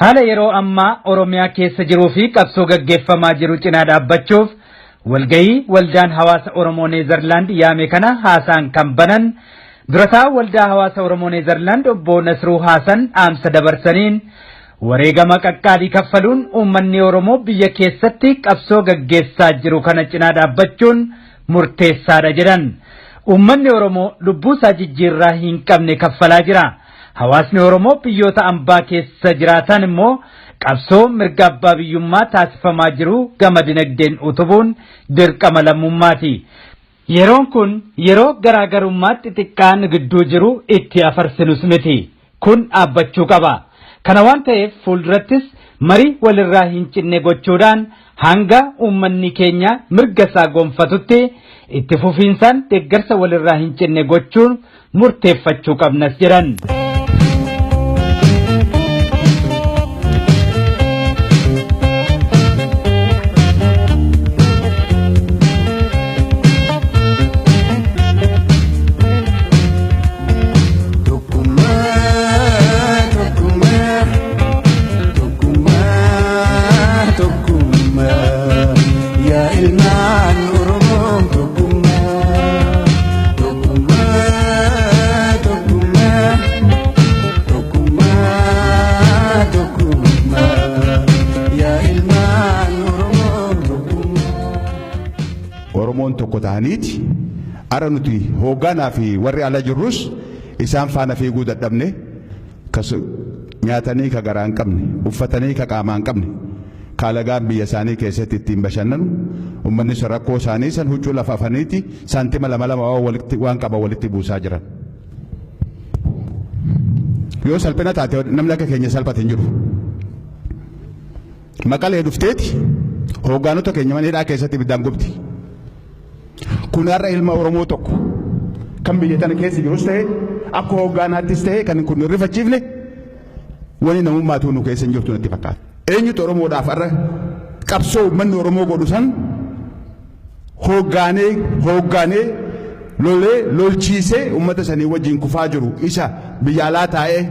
Haala yeroo ammaa Oromiyaa keessa jiruu fi qabsoo gaggeeffamaa jiru cinaa dhaabbachuuf walgahii waldaan hawaasa Oromoo Neezerlaand yaame kana haasaan kan banan durataa waldaa hawaasa Oromoo Neezerlaand obbo Nasruu Haasan dhaamsa dabarsaniin wareegama qaqqaalii kaffaluun uummanni Oromoo biyya keessatti qabsoo gaggeessaa jiru kana cinaa dhaabbachuun murteessaadha jedhan. Uummanni Oromoo lubbuu isaa jijjiirraa hin qabne kaffalaa jira. Hawaasni Oromoo biyyoota ambaa keessa jiraatan immoo qabsoo mirga abbaa biyyummaa taasifamaa jiru gama dinagdeen utubuun dirqama lammummaati. Yeroon kun yeroo garaagarummaa xixiqqaan gidduu jiru itti afarsinus miti. Kun dhaabbachuu qaba. Kana waan ta'eef fuuldurattis marii walirraa hin cinne gochuudhaan hanga uummanni keenya mirga isaa gonfatutti itti fufiinsaan deeggarsa walirraa hin cinne gochuun murteeffachuu qabnas jedhan. Tokkummaa, tokkummaa, tokkummaa, tokkummaa, yaa ilmaan Oromoo tokkummaa, tokkummaa, tokkummaa, tokkummaa, tokkummaa, yaa ilmaan Oromoo tokkummaa. Oromoon tokko ta'aniiti ara nuti hoogganaa fi warri ala jirrus isaan faana fiiguu dadhabne, kas nyaatanii ka garaa hin qabne, uffatanii ka qaamaa hin qabne, kaalagaan biyya isaanii keessatti ittiin bashannanu, uummanni sun rakkoo isaanii san huccuu lafa afaniiti saantima lama lama waan walitti waan qaban walitti buusaa jiran. Yoo salphina taate namni akka keenya salphate hin jiru. Maqalee dhufteeti hoogganota keenya mana hidhaa keessatti ibiddaan gubdi. Kun har'a ilma Oromoo tokko kan biyya tana keessa jirus ta'e, akka hooggaanaattis ta'e, kan kun hin rifachiifne wani namummaatu nu keessa hin jirtu natti fakkaata. Eenyutu Oromoodhaaf har'a qabsoo uummanni Oromoo godhu san hooggaanee hooggaanee lolee lolchiisee uummata sanii wajjin kufaa jiru isa biyya alaa taa'ee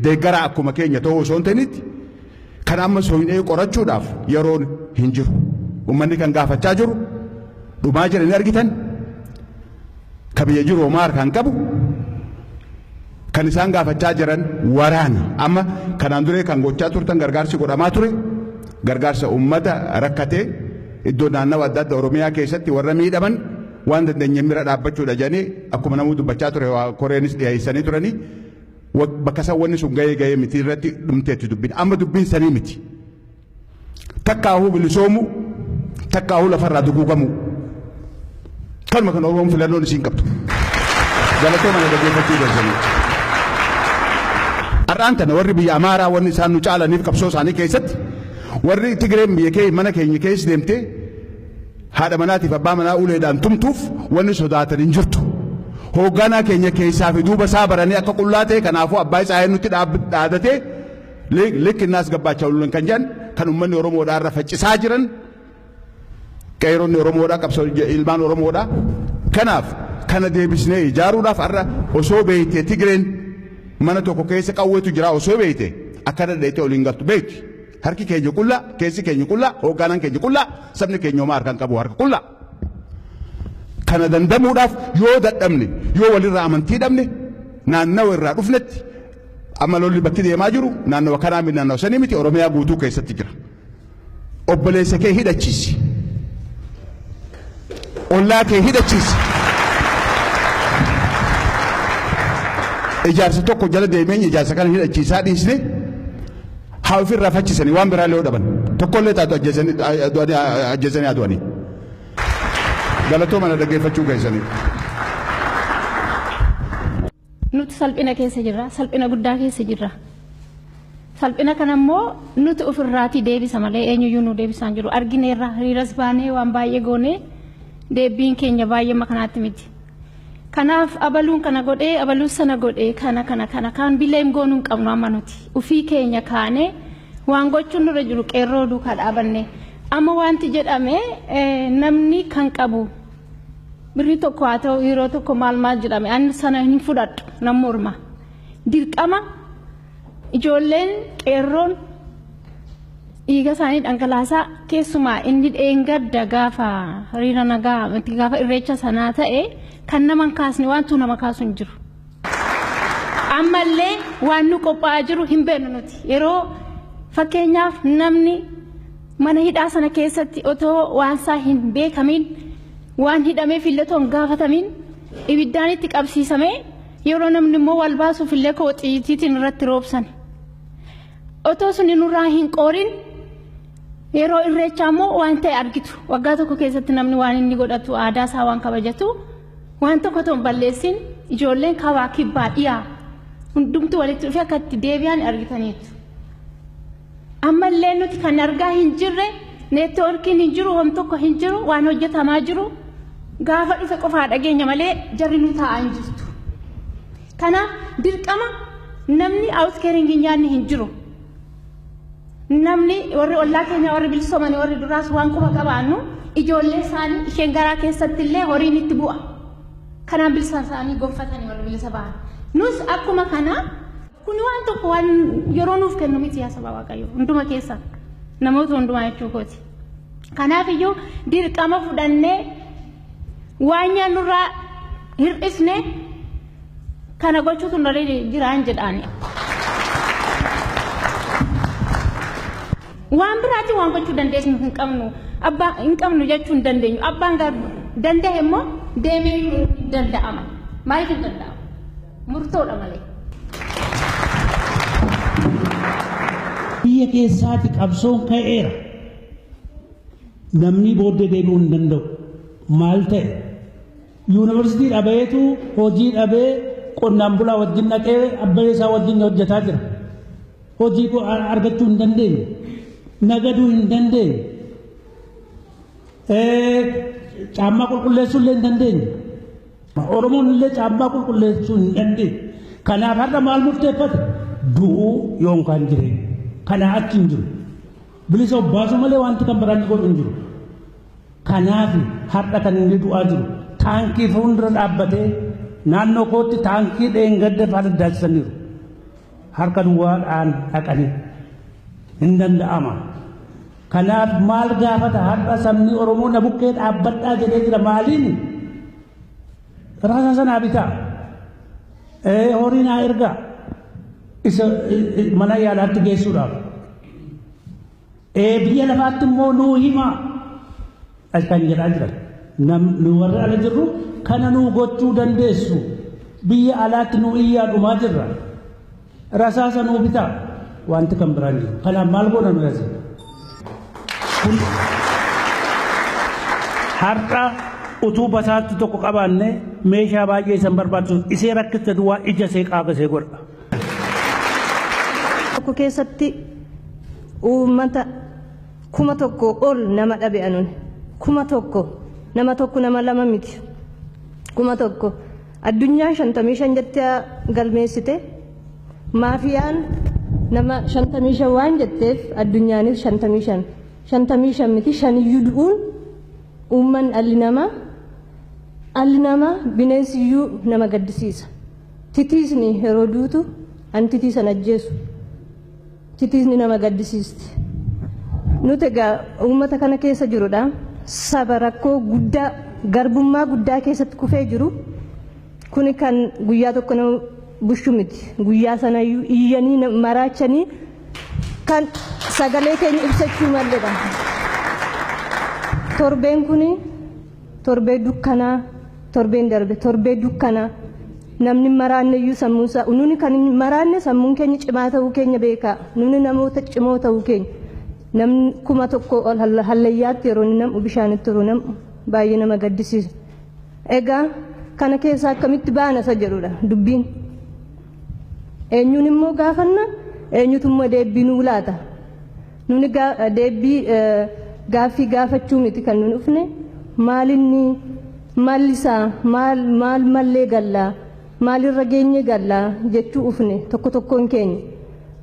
deeggaraa akkuma keenya ta'uu osoo hin ta'initti kan amma soyinee qorachuudhaaf yeroon hin jiru. Uummanni kan gaafachaa jiru dhumaa jira ni argitan. Ka biyya jiru homaa harkaan qabu kan isaan gaafachaa jiran waraana. Amma kanaan duree kan gochaa turtan gargaarsi godhamaa ture. Gargaarsa uummata rakkatee iddoo naannawa adda addaa Oromiyaa keessatti warra miidhaman waan dandeenye bira dhaabbachuudha jedhanii akkuma namuu dubbachaa ture koreenis dhiyeessanii turanii. Bakka isaan wanni sun gahee gahee miti irratti dhumteetti dubbiin. Amma dubbiin sanii miti. Takkaahuu bilisoomu, takkaahuu lafarraa duguugamu. Kanuma kan Oromoon filannoon isiin qabdu. Galatoo mana dhaggeeffachuu keessanii. Har'aan tana warri biyya Amaaraa wanni isaan nu caalaniif qabsoo isaanii keessatti warri Tigreen biyya kee mana keenya keessa deemtee haadha manaatiif abbaa manaa uleedhaan tumtuuf wanni sodaatan hin jirtu. Hoogganaa keenya keessaa fi duuba isaa baranii akka qullaa ta'e, kanaafuu abbaa isaa nutti dhaadatee likkinnaas gabbaacha oluun kan jedhan kan uummanni Oromoodhaa irra faccisaa jiran qeeronni Oromoodhaa qabsoo ilmaan Oromoodhaa. Kanaaf kana deebisnee ijaaruudhaaf har'a osoo beeytee Tigreen mana tokko keessa qawweetu jira osoo beeyte akka dadheetee oliin galtu beekti. Harki keenya qullaa, keessi keenya qullaa, hoogganaan keenya qullaa, sabni keenya homaa harkaan qabu harka qullaa. Kana dandamuudhaaf yoo dadhabne, yoo walirraa amantii dhabne, naannawa irraa dhufnetti amma lolli bakki deemaa jiru naannawa kanaa miti, naannawa sanii miti, Oromiyaa guutuu keessatti jira. Obboleessa kee hidhachiisi. Ollaa kee hidhachiisi. Ijaarsa tokko jala deemee ijaarsa kana hidhachiisaa dhiisne haa ofirraa faccisanii waan biraa illee dhaban. Tokkollee taatu ajjeesanii haa du'anii. Galatoo mana dhaggeeffachuu keessanii. Nuti salphina keessa jirra, salphina guddaa keessa jirra. Salphina kana immoo nuti ofirraatii deebisa malee eenyuyyuu nu deebisaan jiru. Argineerra, hiriiras baanee waan baay'ee goonee deebiin keenya baay'ee makanaatti miti. Kanaaf abaluun kana godhee, abaluun sana godhee, kana kana kana kaan bileem goonuu hin qabnu amma nuti. Ufii keenya kaanee waan gochuun nurra jiru qeerroo duukaa dhaabanne. Amma wanti jedhame namni kan qabu birrii tokko haa ta'u yeroo tokko maal maal jedhame, ani sana hin fudhadhu, nan morma. Dirqama ijoolleen qeerroon Dhiiga isaanii dhangalaasaa, keessumaa inni dheengadda gaafa hiriira nagaa miti, gaafa irreecha sanaa ta'e, kan nama hin kaasne wantu nama kaasu hin jiru. Ammallee waan nu qophaa'aa jiru hin beeknu nuti. Yeroo fakkeenyaaf namni mana hidhaa sana keessatti otoo waan isaa hin beekamin, waan hidhameef illee otoo hin gaafatamin, ibiddaan itti qabsiisamee, yeroo namni immoo wal baasuuf illee koo xiyyiitiin irratti roobsan. Otoo suni nurraa hin qoorin, yeroo irreechaa immoo waan ta'e argitu. Waggaa tokko keessatti namni waan inni godhatu, aadaa isaa waan kabajatu, waan tokko otoo hin balleessin, ijoolleen kabaa kibbaa dhiyaa hundumtu walitti dhufee akka itti deebi'an argitaniitu. Ammallee nuti kan argaa hin jirre, networkiin hin jiru, hom tokko hin jiru, waan hojjetamaa jiru gaafa dhufe qofaa dhageenya malee jarri nu taa'aa hin jirtu. Kanaaf dirqama namni outcaring hin nyaanne hin jiru. Namni warri ollaa keenya, warri bilisoomanii, warri duraas waan quba qabaannu, ijoollee isaanii isheen garaa keessatti illee horiin itti bu'a. Kanaan bilisa isaanii gonfatanii warri bilisa ba'an. Nus akkuma kana kun waan tokko waan yeroo nuuf kennu miti, yaa saba Waaqayyo, hunduma keessa namoota hundumaa jechuu kooti. Kanaaf iyyuu dirqama fudhannee waan nyaannurraa hir'isne kana gochuutu nurra jiraan jedhaani. Waan biraatiin waan gochuu dandeesnu hin qabnu. Abbaa hin qabnu jechuu hin dandeenyu. Abbaan danda'e immoo deemee hin danda'ama. Maaliif hin danda'amu? Murtoodha malee. Biyya keessaati qabsoon ka'eera. Namni booddee deebi'uu hin danda'u. Maal ta'e? Yuunivarsiitii dhabeetu hojii dhabee qonnaan bulaa wajjin dhaqee abbaa isaa wajjin hojjetaa jira. Hojii argachuu hin dandeenye. Nagaduu hin dandeenye. Caammaa qulqulleessuu illee hin dandeenye. Oromoon illee caammaa qulqulleessuu hin dandeenye. Kanaaf har'a maal murteeffate? Du'uu yookaan jireenya. Kanaa achi hin jiru. Bilisa of baasuu malee wanti kan biraan godhu hin jiru. Kanaaf har'a kan inni du'aa jiru. Taankii fuuldura dhaabbatee, naannoo kootti taankii dheengadda fardaachisaniiru. Harka duwwaadhaan dhaqanii hin danda'ama. Kanaaf maal gaafata har'a sabni Oromoo? Na bukkee dhaabbadhaa jedhee jira. Maaliin? Rasaasa sanaa bitaa. Horii naa ergaa. Isa mana yaalaatti geessuudhaaf. Biyya lafaatti immoo nuu himaa kan jedhaa jiran. Nu warri ala jirru kana nuu gochuu dandeessu. Biyya alaatti nu iyyaa dhumaa jirra. Rasaasa nuu bitaa. Wanti kan biraan jiru. Kanaaf maal goona nu asi? Har'a utuu basaatti tokko qabaanne, meeshaa baay'ee isan barbaachisu, isee rakkiste duwwaa ija isee qaaqa isee godha. Tokko keessatti uummata 1000 ol nama dhabe anuun 1000, nama tokko, nama lama miti, 1000. Addunyaan 55 jettee galmeessite. Maafiyaan nama 55 waan jetteef, addunyaanis 55, 55 miti, shaniyyuu du'uun uummanni dhalli namaa bineensiyyuu nama gaddisiisa. Titiisni yeroo duutu, an titiisan ajjeesu, titiisni nama gaddisiisti. Nuti egaa uummata kana keessa jirudha. Saba rakkoo guddaa, garbummaa guddaa keessatti kufee jiru. Kuni kan guyyaa tokko nama bushu miti. Guyyaa sanayyuu iyyanii maraachanii kan sagalee keenya ibsachuu malledha. Torbeen kuni torbee dukkanaa, torbeen darbe torbee dukkanaa. Namni maraanne iyyuu sammuun isaa, nuni kan maraanne sammuun keenya cimaa ta'uu keenya beekaa. Nuni namoota cimoo ta'uu keenya. Namni 1000 ol hallayyaatti yeroo inni nam'u, bishaanitti yeroo nam'u, baay'ee nama gaddisiisa. Egaa kana keessaa akkamitti baana isa jedhudha dubbiin. Eenyuun immoo gaafanna? Eenyutu immoo deebii nuu laata? Nuni deebii gaaffii gaafachuu miti kan nun dhufne. Maalinni mallisaa maal, maal mallee gallaa, maalirra geenye gallaa jechuu ufne tokko tokkoon keenya.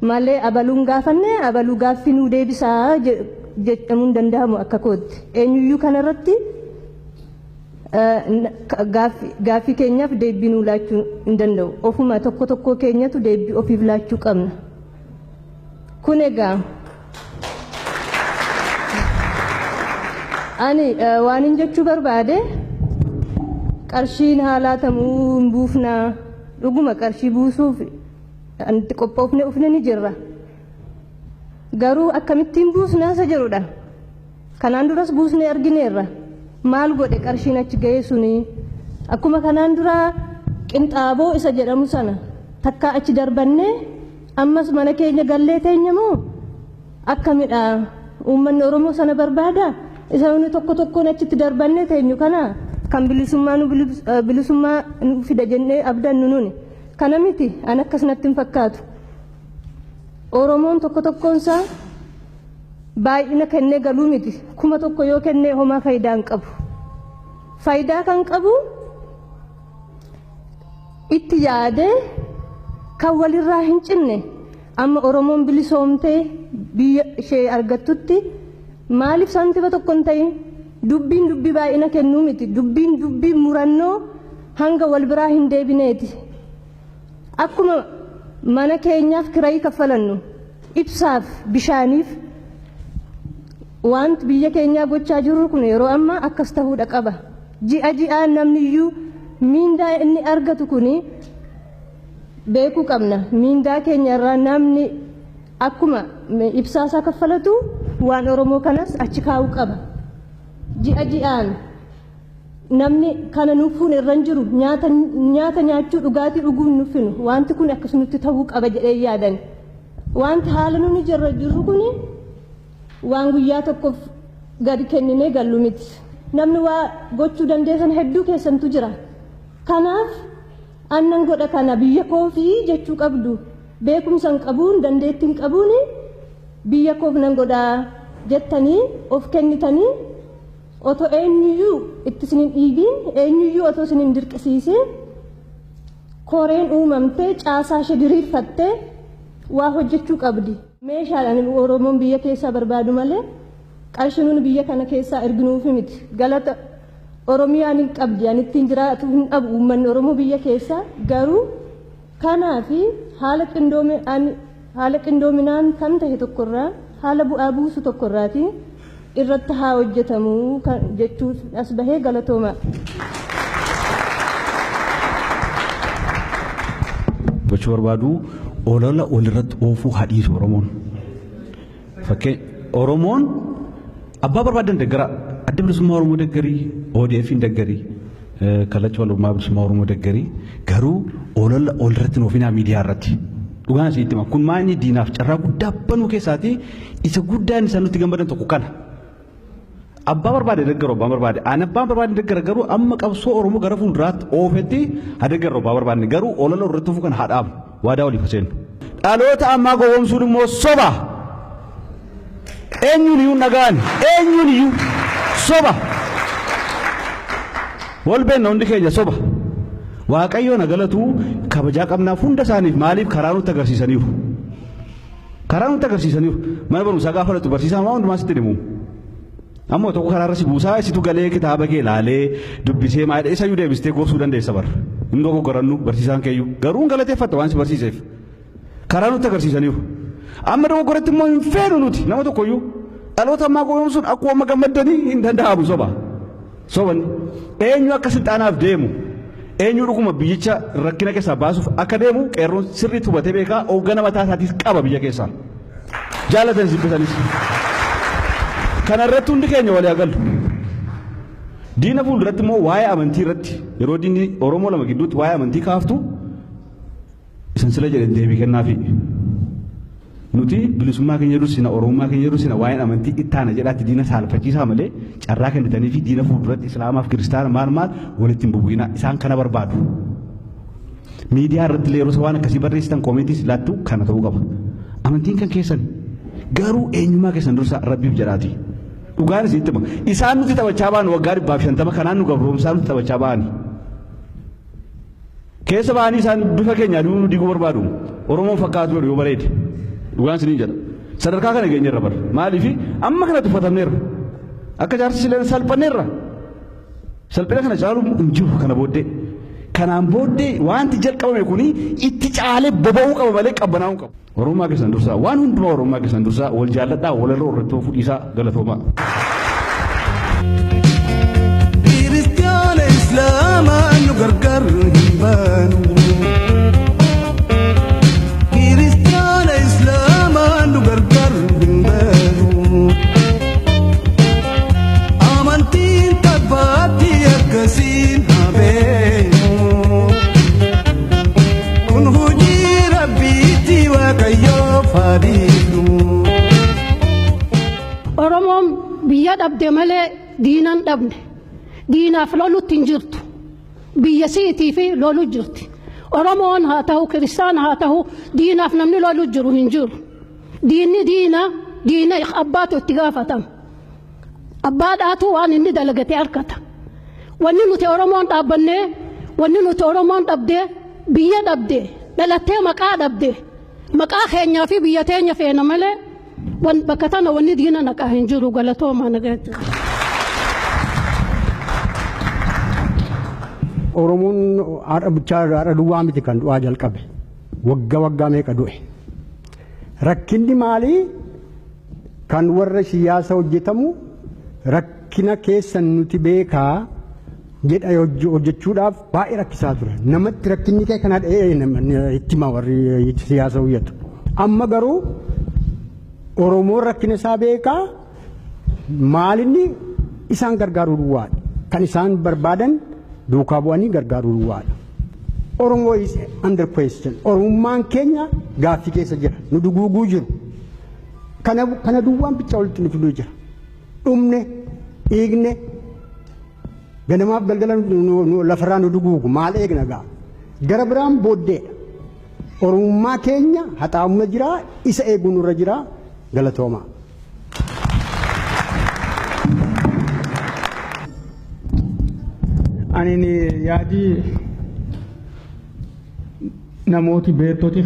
Malee abaluun gaafanne, abaluu gaaffii nuu deebisaa jedhamuu hin danda'amu akka kootti. Eenyuyyuu kanarratti gaaffii keenyaaf deebii nuu laachuu hin danda'u. Ofuma tokko tokko keenyatu deebii ofiif laachuu qabna. Kun egaa Ani waanin jechuu barbaade, qarshiin haa laatamuu hin buufnaa. Dhuguma qarshii buusuuf itti qophoofne ufne ni jirra. Garuu akkamittiin buusnaa isa jedhudha. Kanaan duras buusnee argineerra. Maal godhe qarshiin achi ga'ee suni? Akkuma kanaan dura qinxaaboo isa jedhamu sana takkaa achi darbannee ammas mana keenya gallee teenya moo akkamidha? Uummanni Oromoo sana barbaada? Isa nuni tokko tokkoon achitti darbannee teenyu kana kan bilisummaa nu bilisummaa nu fida jennee abdannu nuni. Kana miti, an akkas natti hin fakkaatu. Oromoon tokko tokkoon isaa baay'ina kennee galuu miti. 1000 yoo kennee homaa faayidaa hin qabu. Faayidaa kan qabu itti yaadee kan walirraa hin cinne, amma Oromoon bilisoomtee biyya ishee argattutti maaliif saantima tokko hin ta'in? Dubbiin dubbii baay'ina kennuu miti. Dubbiin dubbii murannoo hanga wal biraa hin deebineeti. Akkuma mana keenyaaf kirayii kaffalannu, ibsaaf, bishaaniif, wanti biyya keenyaa gochaa jirru kun yeroo ammaa akkas ta'uudha qaba. Ji'a ji'aan namni iyyuu miindaa inni argatu kuni beekuu qabna. Miindaa keenya irraa namni akkuma ibsaasaa kaffalatu waan Oromoo kanas achi kaa'uu qaba. Ji'a ji'aan namni kana nufuun irra hin jiru. Nyaata nyaata nyaachuu, dhugaatii dhuguu hin nuffinu. Wanti kun akkasumatti ta'uu qaba jedhee yaadan. Wanti haala nuni jirra jirru kuni waan guyyaa tokkoof gadi kenninee gallu miti. Namni waa gochuu dandeessan hedduu keessantu jira. Kanaaf annan godha kana biyya koofii jechuu qabdu. Beekumsa hin qabuun, dandeettii hin qabuun biyya koof nan godha jettanii of kennitanii, otoo eenyuyyuu itti isin hin dhiibin, eenyuyyuu otoo isin hin dirqisiisin, koreen uumamtee caasaa ishee diriirfattee waa hojjechuu qabdi. Meeshaadhaan Oromoon biyya keessaa barbaadu malee qarshii nuni biyya kana keessaa erginuufi miti. Galata Oromiyaan hin qabdi, ani ittiin jiraatu hin dhabu uummanni Oromoo biyya keessaa. Garuu kanaafi haala qindoominaan kan ta'e tokkorraa, haala bu'aa buusu tokkorraatiin irratti haa hojjetamu jechuun as bahee. Galatooma. Gochuu barbaadu, olola walirratti oofuu hadhiisu Oromoon. Fakkeen Oromoon abbaa barbaadan deggara. Adda Bilisummaa Oromoo deggarii, ODF hin deggarii, Kallacha Walummaa Bilisummaa Oromoo deggarii, garuu olola walirratti hin oofinaa miidiyaa irratti. Dhugaan asii itti hima. Kun maa inni diinaaf carraa guddaa banuu keessaatii isa guddaan isaan nutti gammadan tokko kana. Abbaa barbaade deggaru, abbaan barbaade. Ani abbaan barbaade deggara, garuu amma qabsoo Oromoo gara fuulduraatti oofetti haa deggarru abbaa barbaadne, garuu olola irratti oofuu kana haa dhaabu. Waadaa waliif haa seennu. Dhaloota ammaa gowwoomsuun immoo soba. Eenyuun iyyuu dhagaan, eenyuun iyyuu soba. Wal beenna hundi keenya, soba. Waaqayyoon na galatu, kabajaa qabnaaf hunda isaaniif. Maaliif? Karaa nutti agarsiisaniiru. Karaa nutti agarsiisaniiru. Mana barumsaa gaafa dhaqxu barsiisaan waan hundumaa sitti himu. Ammoo tokko karaa irra si buusaa, isitu galee kitaaba kee ilaalee dubbisee maal isa iyyuu deebistee gorsuu dandeessa bara. Hin dogoggorannu barsiisaan keeyyuu. Garuu hin galateeffatta waan si barsiiseef. Karaa nutti agarsiisaniiru. Amma dogoggoratti immoo hin feenu nuti nama tokkoyyuu. Dhaloota ammaa gowwoomsuun akkuma amma gammaddanii hin danda'amu, soba. Sobanni eenyu akka silxaanaaf deemu, eenyu dhuguma biyyicha rakkina keessaa baasuuf akka deemu qeerroon sirriitti hubatee beekaa, hooggana mataa isaatiis qaba biyya keessaa. Jaalatan jibbitanis. Kana irratti hundi keenya walii galu. Diina fuulduratti immoo waa'ee amantii irratti, yeroo diinni Oromoo lama gidduutti waa'ee amantii kaaftu, isan sila jedhe deebii kennaafi. Nuti bilisummaa keenya dursina, Oromummaa keenya dursina, waa'een amantii ittaana jedhaatti diina saalfachiisaa malee carraa kennitanii fi diina fuulduratti Islaamaaf Kiristaana maal maal walitti hin bubu'ina, isaan kana barbaadu. Miidiyaa irratti illee yeroo waan akkasii barreessitan, commentiis laattu, kana ta'uu qaba. Amantiin kan keessan, garuu eenyummaa keessan dursa Rabbiif jedhaati. Dhugaan isinitti hima. Isaan nuti taphachaa ba'an waggaa 150 kanaan nu gabroomsaa nuti taphachaa ba'ani. Keessa ba'anii isaan bifa keenya aduu nu diiguu barbaadu. Oromoon fakkaatu jedhu yoo bareede. Dhugaan isiniin jedha. Sadarkaa kana geenyerra bara. Maaliif? Amma kana tuffatamneerra. Akka jaarsi sileen salphanneerra. Salphina kana caalu hin jiru kana booddee. Kanaan booddee wanti jalqabame kuni itti caalee boba'uu qaba malee qabbanaa'uu hin qabu. Oromummaa keessan dursaa, waan hundumaa Oromummaa keessan dursaa, wal jaalladhaa, walirra irratti of dhiisaa. Galatoomaa. Diinan dhabne. Diinaaf lolutti hin jirtu. Biyya siitii fi lolu jirti. Oromoon haa ta'u, Kiristaan haa ta'u, diinaaf namni lolu jiru hin jiru. Diinni diina, diina abbaatu itti gaafatama. Abbaadhaatu waan inni dalagate argata. Wanni nuti Oromoon dhaabbannee, wanni nuti Oromoon dhabdee, biyya dhabde, dhalattee maqaa dhabde, maqaa keenyaa fi biyya teenya feena malee bakka tana wanni diina naqaa hin jiru. Galatoomaa, nagaatti. Oromoon haadha bichaa, haadha duwwaa miti kan du'aa jalqabe. Waggaa waggaa meeqa du'e. Rakkinni maalii kan warra siyaasa hojjetamu rakkina keessan nuti beekaa jedha hojjechuudhaaf baay'ee rakkisaa ture. Namatti rakkinni kee kana dha'ee itti hima warri siyaasa hojjetu. Amma garuu Oromoon rakkina isaa beekaa, maalinni isaan gargaaruu duwwaadha. Kan isaan barbaadan duukaa bu'anii gargaaruu duwwaadha. Oromoo is under question. Oromummaan keenya gaaffii keessa jira. Nu duguuguu jiru. Kana duwwaan bichaa walitti nu fiduu jira. Dhumne, dhiigne, ganamaaf galgala lafarraa nu duguugu, maal eegna gaa. Gara biraan booddeedha. Oromummaa keenya haxaa'umma jira, isa eeguu nurra jira. Galatooma. Ani yaadii namooti beektoti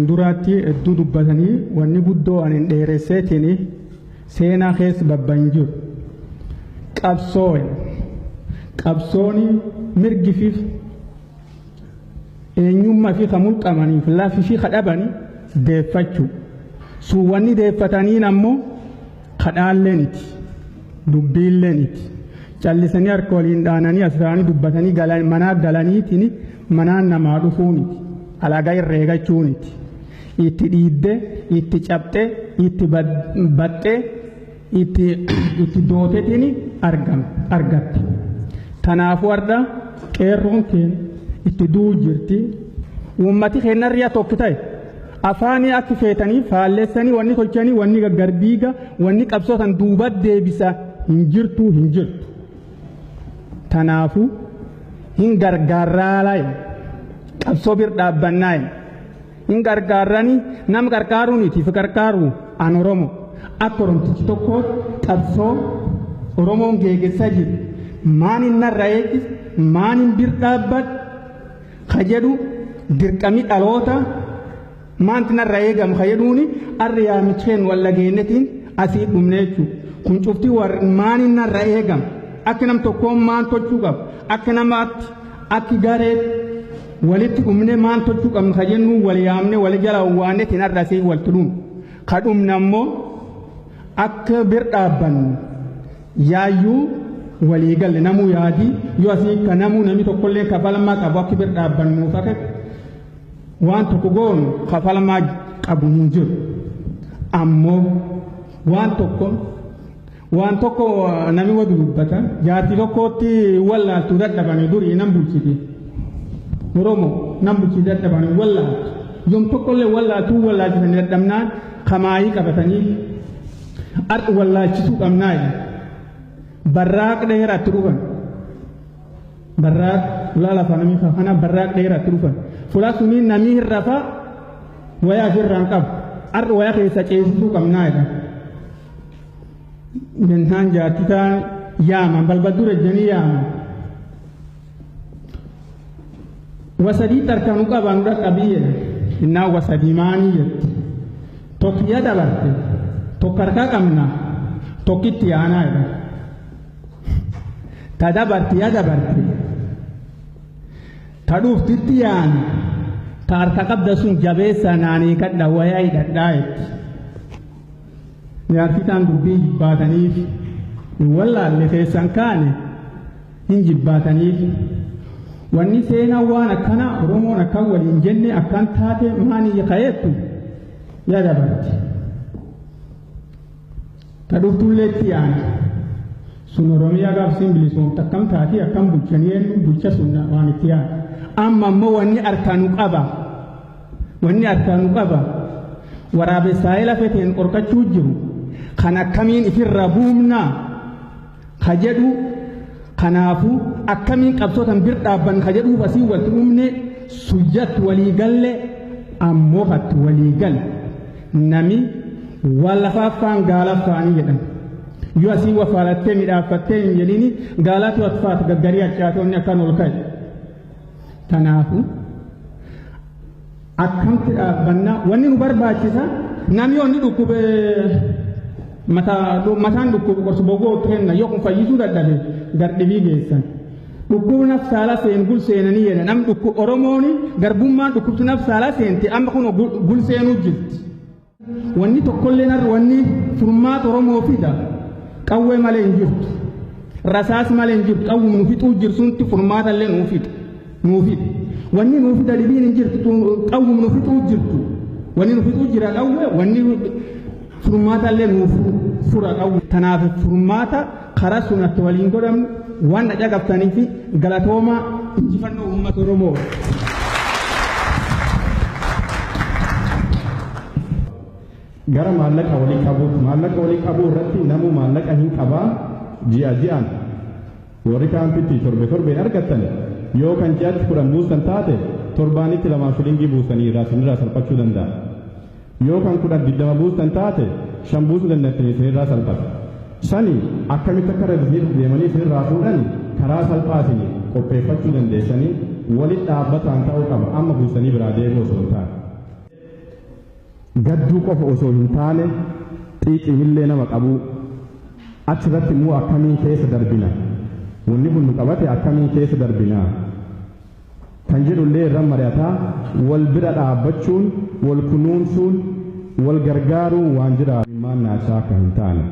duraatti hedduu dubbatanii, wanni guddoo ani dheeresseetiin seenaa keessa babban jiru. Qabsooni mirgifiif eenyummaa fi kan mulqamaniif lafi fi kadhabani deeffachuu. Sun wanni deeffataniin ammoo kadhaalleen iti, dubbiilleen iti. Callisanii harka waliin dhaananii as ta'anii dubbatanii manaa galaniitiin manaan namaa dhufuuniti. Alagaa herreegachuuniti. Itti dhiibde, itti cabxe, itti baxxe, itti dootetiin argatte. Kanaafuu har'a qeerroon keenya itti du'u jirti. Uummati keenyarriyaa tokko ta'e afaanii akka feetanii faallessanii wanni tolchanii, wanni gaggar diiga, wanni qabsootan duuba deebisa hin jirtu, hin jirtu. Kanaafuu hin gargaarraa, qabsoo bir dhaabbannaa, hin gargaarranii nama gargaaruun fi gargaaru. An Oromo akka Oromtichi tokko qabsoo Oromoon geeggessaa jiru maan hin narra eeggis, maan hin bir dhaabbadhu ka jedhu, dirqamii dhaloota maanti narra eegamu ka jedhuuni arri yaamicheen walla geennetiin asii dhumne jechuudha. Kun cuftii warri maan hin narra eegamu, akka nam tokkoon maan tolchuu qabu, akka namaatti, akki garee walitti dhumne maan tolchuu qabnu ka jennu wal yaamne wal jala waannetiin arra asii walitti dhumne. Ka dhumne ammoo akka bir dhaabbannu yaayyuu walii galle, namuu yaadii yoo asii ka namuu namni tokkollee kafalmaa qabu akka bir dhaabbannuuf akka waan tokko goonu kafalmaa qabu hin jiru. Ammoo waan tokko nami wadu dubbata, jaartii tokkotti wallaaltuu dadhabanii durii nan bulchiti. Oromoo nan bulchiti dadhabanii wallaaltu. Yoom tokkollee wallaaltuu wallaalchisanii dadhabnaan kamaayii qabatanii har'a wallaalchisuu qabnaa. Barraaq dheeraatti dhufan. Barraaq ulaa lafaa namni kana barraaq dheeraatti dhufan. Fuula sunii namni hin rafa, wayaa ofirraa hin qabu. Har'a wayaa keessa ceesisuu qabnaa jedha. Jennaan jaartii ta'an yaaman, balbal dura ejjanii yaaman. Wasadii tarkaanuu qabaa nu dhaqqabii jedha. Innaan wasadii maanii jetti. Tokkiyya dabarte, tokko harkaa qabna, tokkitti yaanaa jedha. Ta dabarte ya dabarte. Ta dhuftitti yaana. Ta harka qabda sun jabeessa naanii kadha wayaa hidhadhaa jetti. Jaartii ta'an dubbii jibbaataniif hin wallaalle, keessan kaane hin jibbaataniif. Wanni seenaa waan akkana Oromoon akkan waliin jenne akkan taate maanii ka'eettu yaa dabarti. Ta dhuftullee itti yaana. Sun Oromiyaa gaafsiin bilisoomte akkam taati, akkam bulchanii, eenyu bulcha, sun waan itti yaana. Amma ammoo wanni harkaanu qaba. Wanni harkaanu qaba. Waraabessaa'ee lafeteen qorqachuu jiru. Kan akkamiin ifirra buumnaa? Ka jedhu kanaafuu akkamiin qabsootan bir dhaabban ka jedhuuf asii walitti dhumne suyyatti walii galle ammoo katti walii galle nami waan lafaaffaan gaalaffaanii jedhan. Yoo asii wafaalattee midhaaffattee hin jedhini gaalatu atfaat gaggarii accaatonni akkan ol ka'e. Kanaafuu akkamti dhaabbannaa wanni nu barbaachisa namni onni dhukkube mataan dhukkubu qorsi bogoo kenna yoo kun fayyisuu dadhabe gardhibii geessan. Dhukkubu nafsaalaa seen gul seenanii jedha nam dhukku Oromoon garbummaan dhukkubsu nafsaalaa seente amma kun gul seenuu jirti. Wanni tokkollee narra wanni furmaata Oromoo fida qawwee malee hin jirtu. Rasaas malee hin jirtu qawwum nu fixuu jirsunti furmaata illee nuu fida nuu fida. Wanni nuu fida dhibiin hin jirtu qawwum nu fixuu jirtu. Wanni nu fixuu jira qawwee wanni furmaata illee nuu fura qawwee. Kanaaf furmaata karaa sun akka waliin godhamnu waan na caqabtanii fi galatooma injifannoo uummata Oromoo. Gara maallaqa walii qabuutti maallaqa walii qabuu irratti namuu maallaqa hin qabaa ji'a ji'aan warri kaampitti torbe torbeen argattan yoo kan ji'atti 10 buustan taate torbaanitti 2 shilingii buustanii irraa isinirraa salphachuu danda'a. Yoo kan 10 20 buustan taate 5 buusuu dandeettanii isinirraa salphata. Sani akkamitti akka irra deemanii isinirraa fuudhani karaa salphaa isin qopheeffachuu dandeessanii walitti dhaabbataan ta'uu qaba amma buustanii biraa deemuu osoo hin taane. Gadduu qofa osoo hin taane xiiqiinillee nama qabuu achirratti immoo akkamiin keessa darbina wanni kun nu qabate akkamiin keessa darbina kan jedhullee irra mari'ataa wal bira dhaabbachuun wal kunuunsuun wal gargaaruun waan jira. Imimmaan naachaa akka hin taane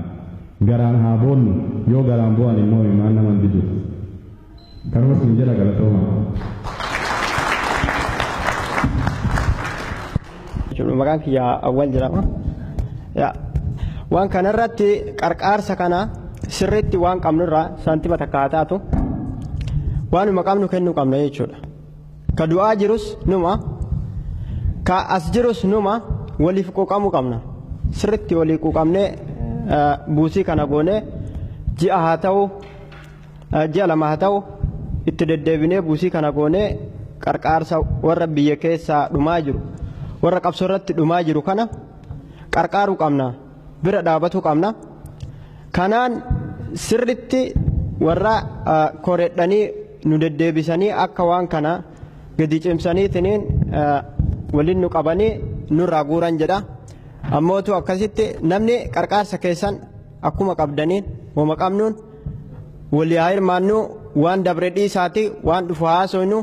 garaan haa boonnu yoo garaan bo'an immoo imimmaan nama hin didu. Kanuma isin jedha galatooma. Maqaan kiyya Awwal jedhama. Waan kanarratti qarqaarsa kana sirriitti waan qabnurraa saantima takka haa taatu waanuma qabnu kennuu qabna jechuudha. Ka du'aa jirus numa, ka as jirus numa waliif quuqamuu qabna. Sirriitti walii quuqamnee buusii kana goonee ji'a haa ta'u ji'a 2 haa ta'u itti deddeebinee buusii kana goonee qarqaarsa warra biyya keessaa dhumaa jiru warra qabsoo irratti dhumaa jiru kana qarqaaruu qabna bira dhaabatuu qabna. Kanaan sirritti warra koredhanii nu deddeebisanii akka waan kana gadi cimsaniitiniin waliin nu qabanii nurraa guuran jedha. Ammootu akkasitti namni qarqaarsa keessan akkuma qabdaniin wama qabnuun walii haa hirmaannu waan dabre dhiisaati waan dhufu haasofnu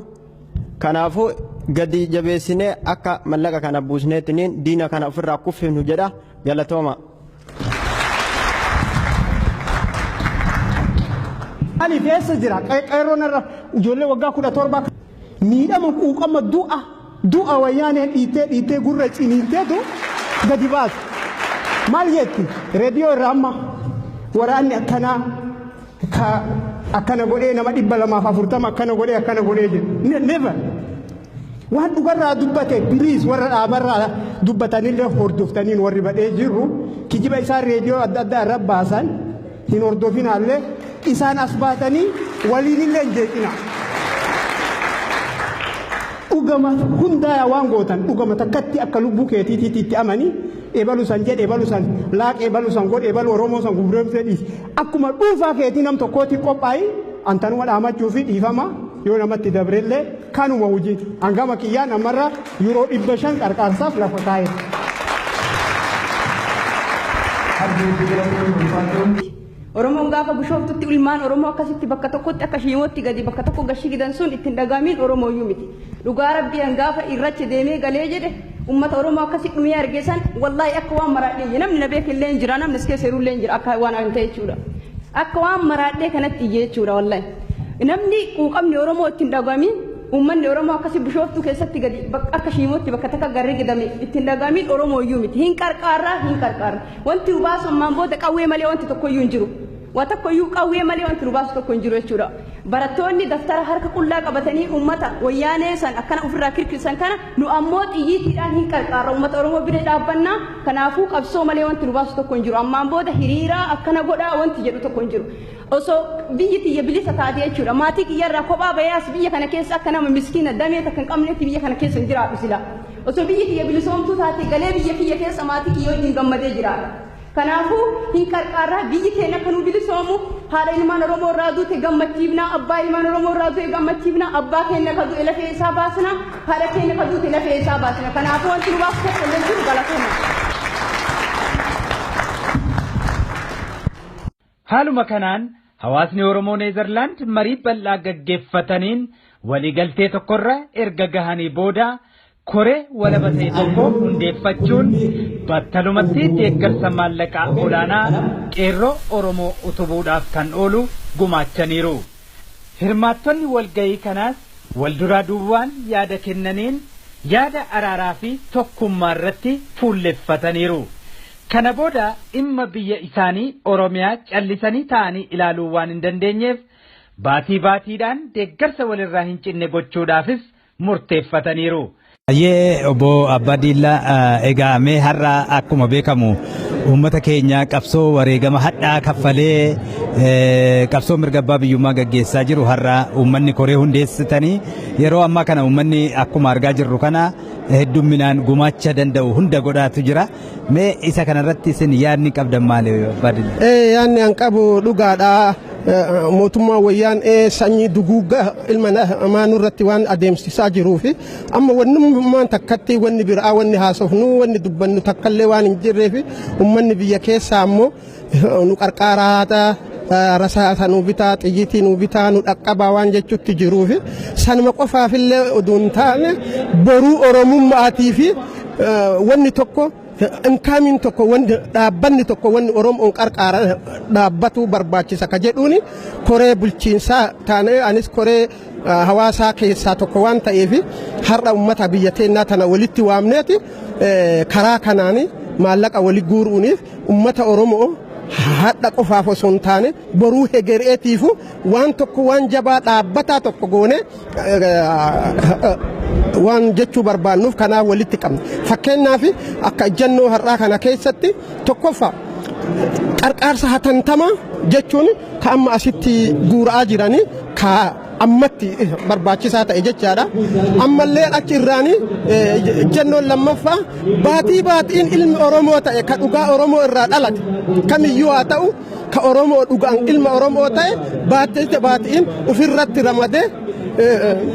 kanaafuu gadi jabeessinee akka mallaqa kana buusneetiniin diina kana ofirraa kuffifnu jedha galatooma. Maaliif eessa jira? Qeerroon irra ijoollee waggaa 17 miidhama quuqama du'a du'a wayyaaneen dhiittee dhiittee gurra ciniinteetu gadi baasu. Maal jetti? Reediyoo irraa amma waraanni akkanaa ka akkana godhee nama 240 akkana godhee akkana godhee jedhu. Never. Waan dhugarraa dubbate please warra dhaabarraa dubbatanillee hordoftaniin warri badhee jirru kijiba isaan reediyoo adda addaa irra baasan hin hordofinaallee isaan as baatanii waliinillee hin jeeqina. Dhugama hundaa waan gootan dhugama takkatti akka lubbuu keetiitiitti itti amanii ebalu san jedhe ebalu san laaqe ebalu san godhe ebalu Oromoo san gurguramsee dhiisi. Akkuma dhuunfaa keetii nam tokkootti qophaa'i antanuma dhaamachuu fi dhiifama yoo namatti dabrellee kanuma hojii hangama kiyyaan ammarra yuuroo 500 qarqaarsaaf lafa kaa'eera. Oromoon gaafa bushooftutti ilmaan Oromoo akkasitti bakka tokkotti akka shiimootti gadi bakka tokko gashii gidan sun ittiin dhaga'amiin Oromooyyuu miti. Dhugaa rabbii an gaafa irracha deemee galee jedhe uummata Oromoo akkasi dhumee arge san wallaahi akka waan maraadhee namni na beeke illee hin jira namni as keessa jiru illee hin jira akka waan an ta'e jechuudha. Akka waan maraadhee kanatti iyye jechuudha wallaahi. Namni quuqamni Oromoo ittiin dhaga'amiin uummanni Oromoo akkasi bushooftuu keessatti gadi akka shiimootti bakka takka garri gidame ittiin dhaga'amiin Oromooyyuu miti. Hin qarqaarraa hin qarqaarra. Wanti nu baasu ammaan booda qawwee malee wanti tokkoyyuu hin jiru. Waa tokko iyyuu qawwee malee wanti nu baasu tokko hin jiru jechuudha. Barattoonni daftara harka qullaa qabatanii uummata wayyaanee san akkana ofirraa kirkirsan kana, nu ammoo xiyyiitiidhaan hin qarqaarra, uummata Oromoo bira dhaabbannaa. Kanaafuu qabsoo malee wanti nu baasu tokko hin jiru. Ammaan booda hiriiraa akkana godhaa wanti jedhu tokko hin jiru. Osoo biyyi tiyya bilisa taate jechuudha, maatii kiyyarraa kophaa bahee as biyya kana keessa akka nama miskiina damee takka hin qabnetti biyya kana keessa hin jiraadhu sila. Osoo biyyi tiyya bilisoomtuu taate, galee biyya kiyya keessa maatii kiyya wajjin gammadee jiraadha. Kanaafuu hin qarqaarraa, biyyi keenya akka nu bilisoomu, haadha ilmaan Oromoo irraa duute gammachiifnaa, abbaa ilmaan Oromoo irraa du'e gammachiifnaa, abbaa keenya ka du'e lafee isaa baasna, haadha keenya ka duute lafee isaa baasna. Kanaafuu wanti nu baasu tokko illee jiru. Galatooma. Haaluma kanaan hawaasni Oromoo Neezerlaand marii bal'aa gaggeeffataniin waliigaltee tokkorra erga gahanii booda, koree walaba ta'e tokko hundeeffachuun battalumatti deeggarsa maallaqaa olaanaa qeerroo Oromoo utubuudhaaf kan oolu gumaachaniiru. Hirmaattonni walgahii kanaas walduraa duubaan yaada kennaniin yaada araaraa fi tokkummaa irratti fuulleffataniiru. Kana booda dhimma biyya isaanii Oromiyaa callisanii taa'anii ilaaluu waan hin dandeenyeef, baatii baatiidhaan deeggarsa walirraa hin cinne gochuudhaafis murteeffataniiru. Ayyee, obbo Abbaa Diillaa, egaa mee har'a akkuma beekamu uummata keenya qabsoo wareegama hadhaa kaffalee qabsoo mirga abbaa biyyummaa gaggeessaa jiru, har'a uummanni koree hundeessitanii, yeroo ammaa kana uummanni akkuma argaa jirru kana heddumminaan gumaacha danda'u hunda godhaatu jira. Mee isa kanarratti isin yaadni qabdan maali, Abbaa Diillaa? Yaadni an qabu dhugaadha. Mootummaan wayyaan sanyii duguugga ilma namaa nurratti waan adeemsisaa jiruu fi amma wannummaan takkatti wanni biraa wanni haasofnu, wanni dubbannu takkallee waan hin jirree fi uummanni biyya keessaa ammoo nu qarqaaraa, rasaasa nu bitaa, xiyyitii nu bitaa, nu dhaqqabaa waan jechutti jiruu fi sanuma qofaafillee oduu hin taane, boruu oromummaatii fi wanni tokko inkaamiin tokko, wanni dhaabbanni tokko, wanni Oromoon qarqaara dhaabbatu barbaachisa ka jedhuuni koree bulchiinsaa taanee, anis koree hawaasaa keessaa tokko waan ta'eef, har'a ummata biyya teennaa tana walitti waamneeti karaa kanaan maallaqa wali guuruuniif, ummata Oromoo hadha qofaaf osoo hin taane boruu hegereetiifu waan tokko, waan jabaa dhaabbataa tokko goone waan jechuu barbaannuuf kanaaf walitti qabna. Fakkeenyaaf, akka ejjennoo har'aa kana keessatti, tokkoffaa qarqaarsa hatantamaa jechuun ka amma asitti guura'aa jiranii ka ammatti barbaachisaa ta'e jechaadha. Ammallee achi irraanii ejjennoon lammaffaa, baatii baatiin ilmi Oromoo ta'e ka dhugaa Oromoo irraa dhalate kamiyyuu haa ta'u, ka Oromoo dhugaan ilma Oromoo ta'e, baatii baatiin ofirratti ramadee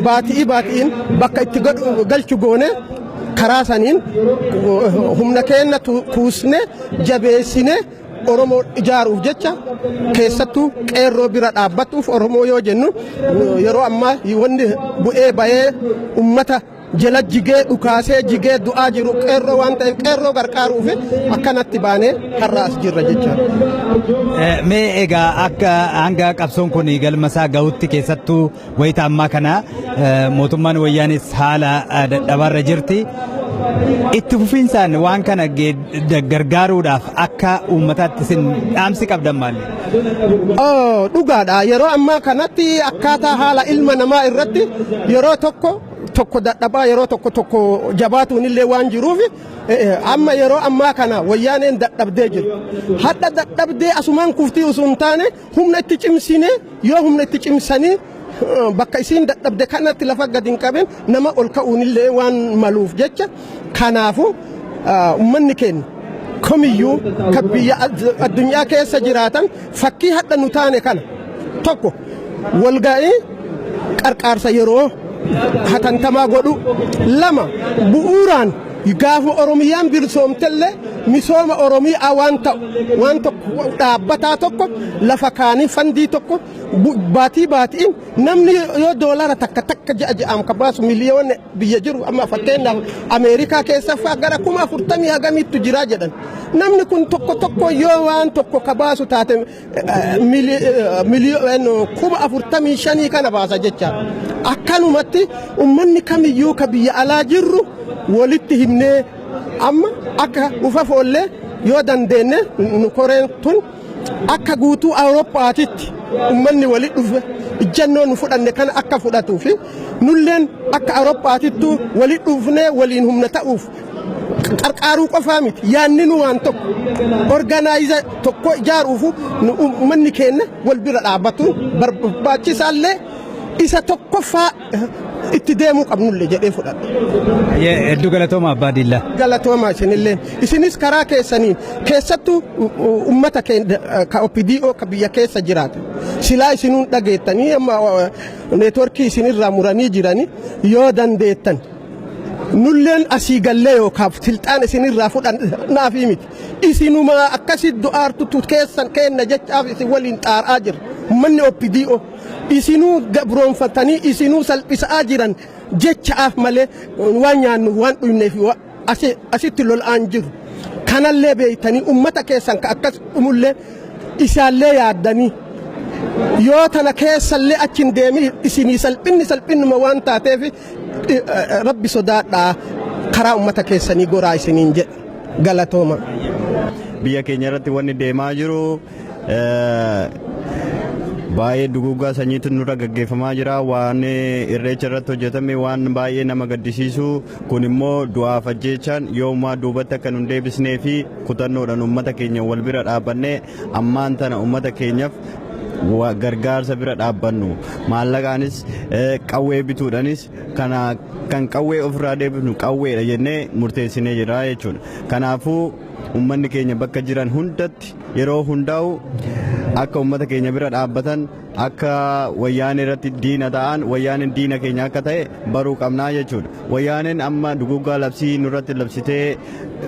baatii baatiin bakka itti galchu goone, karaa saniin humna keenya kuusne jabeessine Oromoo ijaaruuf jecha, keessattuu qeerroo bira dhaabbatuuf. Oromoo yoo jennu, yeroo ammaa wanni bu'ee bahee ummata jala jigee dhukaasee jigee du'aa jiru qeerroo waan ta'eef, qeerroo gargaaruuf akkanatti baanee har'a as jirra jechaadha. Mee egaa akka hanga qabsoon kun galma isaa gahutti, keessattuu wayita ammaa kana mootummaan wayyaanis haala dadhabaarra jirti. Itti fufiinsaan waan kana gargaaruudhaaf akka uummataatti isin dhaamsi qabdan maali? Dhugaadha. Yeroo ammaa kanatti akkaataa haala ilma namaa irratti yeroo tokko tokko dadhabaa, yeroo tokko tokko jabaatuun illee waan jiruuf, amma yeroo ammaa kana wayyaaneen dadhabdee jirti. Hadha dadhabdee asumaan kuftii osoo hin taane, humna itti cimsine, yoo humna itti cimsanii bakka isiin dadhabde kanatti lafa gadi hin qabin, nama ol ka'uun illee waan maluuf jecha, kanaafu uummanni keenya kamiyyuu kan biyya addunyaa keessa jiraatan fakkii hadha nu taane kana tokko walga'ii qarqaarsa yeroo hatantamaa godhu, lama bu'uuraan gaafa Oromiyaan bilisoomtellee misooma Oromiyaa waan ta'u waan tokko dhaabbataa tokko lafa kaanii, fandii tokko baatii baatiin namni yoo doolara takka takka ji'a ji'aan ka baasu, miliyoona biyya jiru, amma fakkeenyaaf Ameerikaa keessa fa'aa gara 40,000 hagamiittu jiraa jedhan. Namni kun tokko tokko yoo waan tokko ka baasu taate, 45,000 kana baasa jecha. Akkanumatti ummanni kamiyyuu ka biyya alaa jirru walitti himnee, amma akka ufa foollee yoo dandeenye nu koreen tun Akka guutuu Awurooppaatitti ummanni wali dhufe ijjannoo nu fudhanne kana akka fudhatuu fi nulleen akka Awurooppaatittuu wali dhufnee waliin humna ta'uuf qarqaaruu qofaa miti, yaanni nu waan tokko organize tokko ijaaruufu ummanni keenya wal bira dhaabbatuun barbaachisaallee isa tokkoffaa itti deemuu qabnullee jedhee fudhadha. Hedduu galatooma, Abbaa Diillaa. Galatooma isinillee. Isinis karaa keessaniin keessattuu ummata keenya ka OPDO ka biyya keessa jiraatu. Silaa isinuun dhageettanii, amma networkii isinirraa muranii jiranii, yoo dandeettan nulleen asii gallee yookaan silxaan isinirraa fudhannaafi miti. Isinumaa akkasitti du'aartutu keessan kenna jechaaf isin waliin xaar'aa jira. Uummanni OPDO isinuu gabroonfatanii isinuu salphisaa jiran jechaaf malee waan nyaannu waan dhuyneef asitti lol'aan jiru. Kanallee beeytanii ummata keessan ka akkas dhumullee isaallee yaaddanii yoo tana keessallee achi hin deemin isinii salphinni salphinnuma waan taateef rabbi sodaadhaa, karaa ummata keessanii goraa isiniin jedha. Galatooma. Biyya keenya irratti wanni deemaa jiru baay'ee duguuggaa sanyiitu nurra gaggeeffamaa jira. Waan Irreecha irratti hojjetame waan baay'ee nama gaddisiisu. Kun immoo du'aaf ajjeechaan yoomumaa duubatti akka nun deebisnee fi kutannoodhaan uummata keenya wal bira dhaabbannee ammaan tana uummata keenyaaf gargaarsa bira dhaabbannu, maallaqaanis qawwee bituudhaanis, kana kan qawwee ofirraa deebifnu qawweedha jennee murteessinee jira jechuudha. Kanaafuu uummanni keenya bakka jiran hundatti yeroo hundaa'u akka uummata keenya bira dhaabbatan, akka Wayyaanee irratti diina ta'an, Wayyaaneen diina keenya akka ta'e baruu qabnaa jechuudha. Wayyaaneen amma duguggaa labsii nurratti labsitee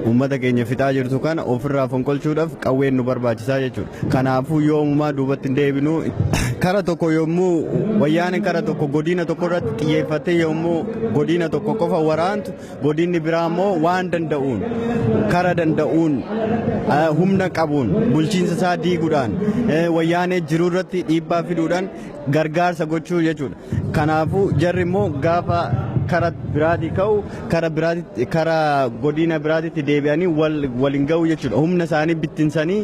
uummata keenya fixaa jirtu kana ofirraa fonqolchuudhaaf qawween nu barbaachisaa jechuudha. Kanaafuu yoomumaa duubatti hin deebinu. Kara tokko yommuu Wayyaaneen kara tokko godina tokko irratti xiyyeeffattee yommuu godina tokko qofa waraantu, godinni biraa immoo waan danda'uun, kara danda'uun, humna qabuun bulchiinsa isaa diiguudhaan Wayyaanee jiru irratti dhiibbaa fiduudhaan gargaarsa gochuu jechuudha. Kanaafuu jarri immoo gaafa kara biraatii ka'u kara biraatitti, kara godina biraatitti deebi'anii wal waliin ga'u jechuudha. Humna isaanii bittinsanii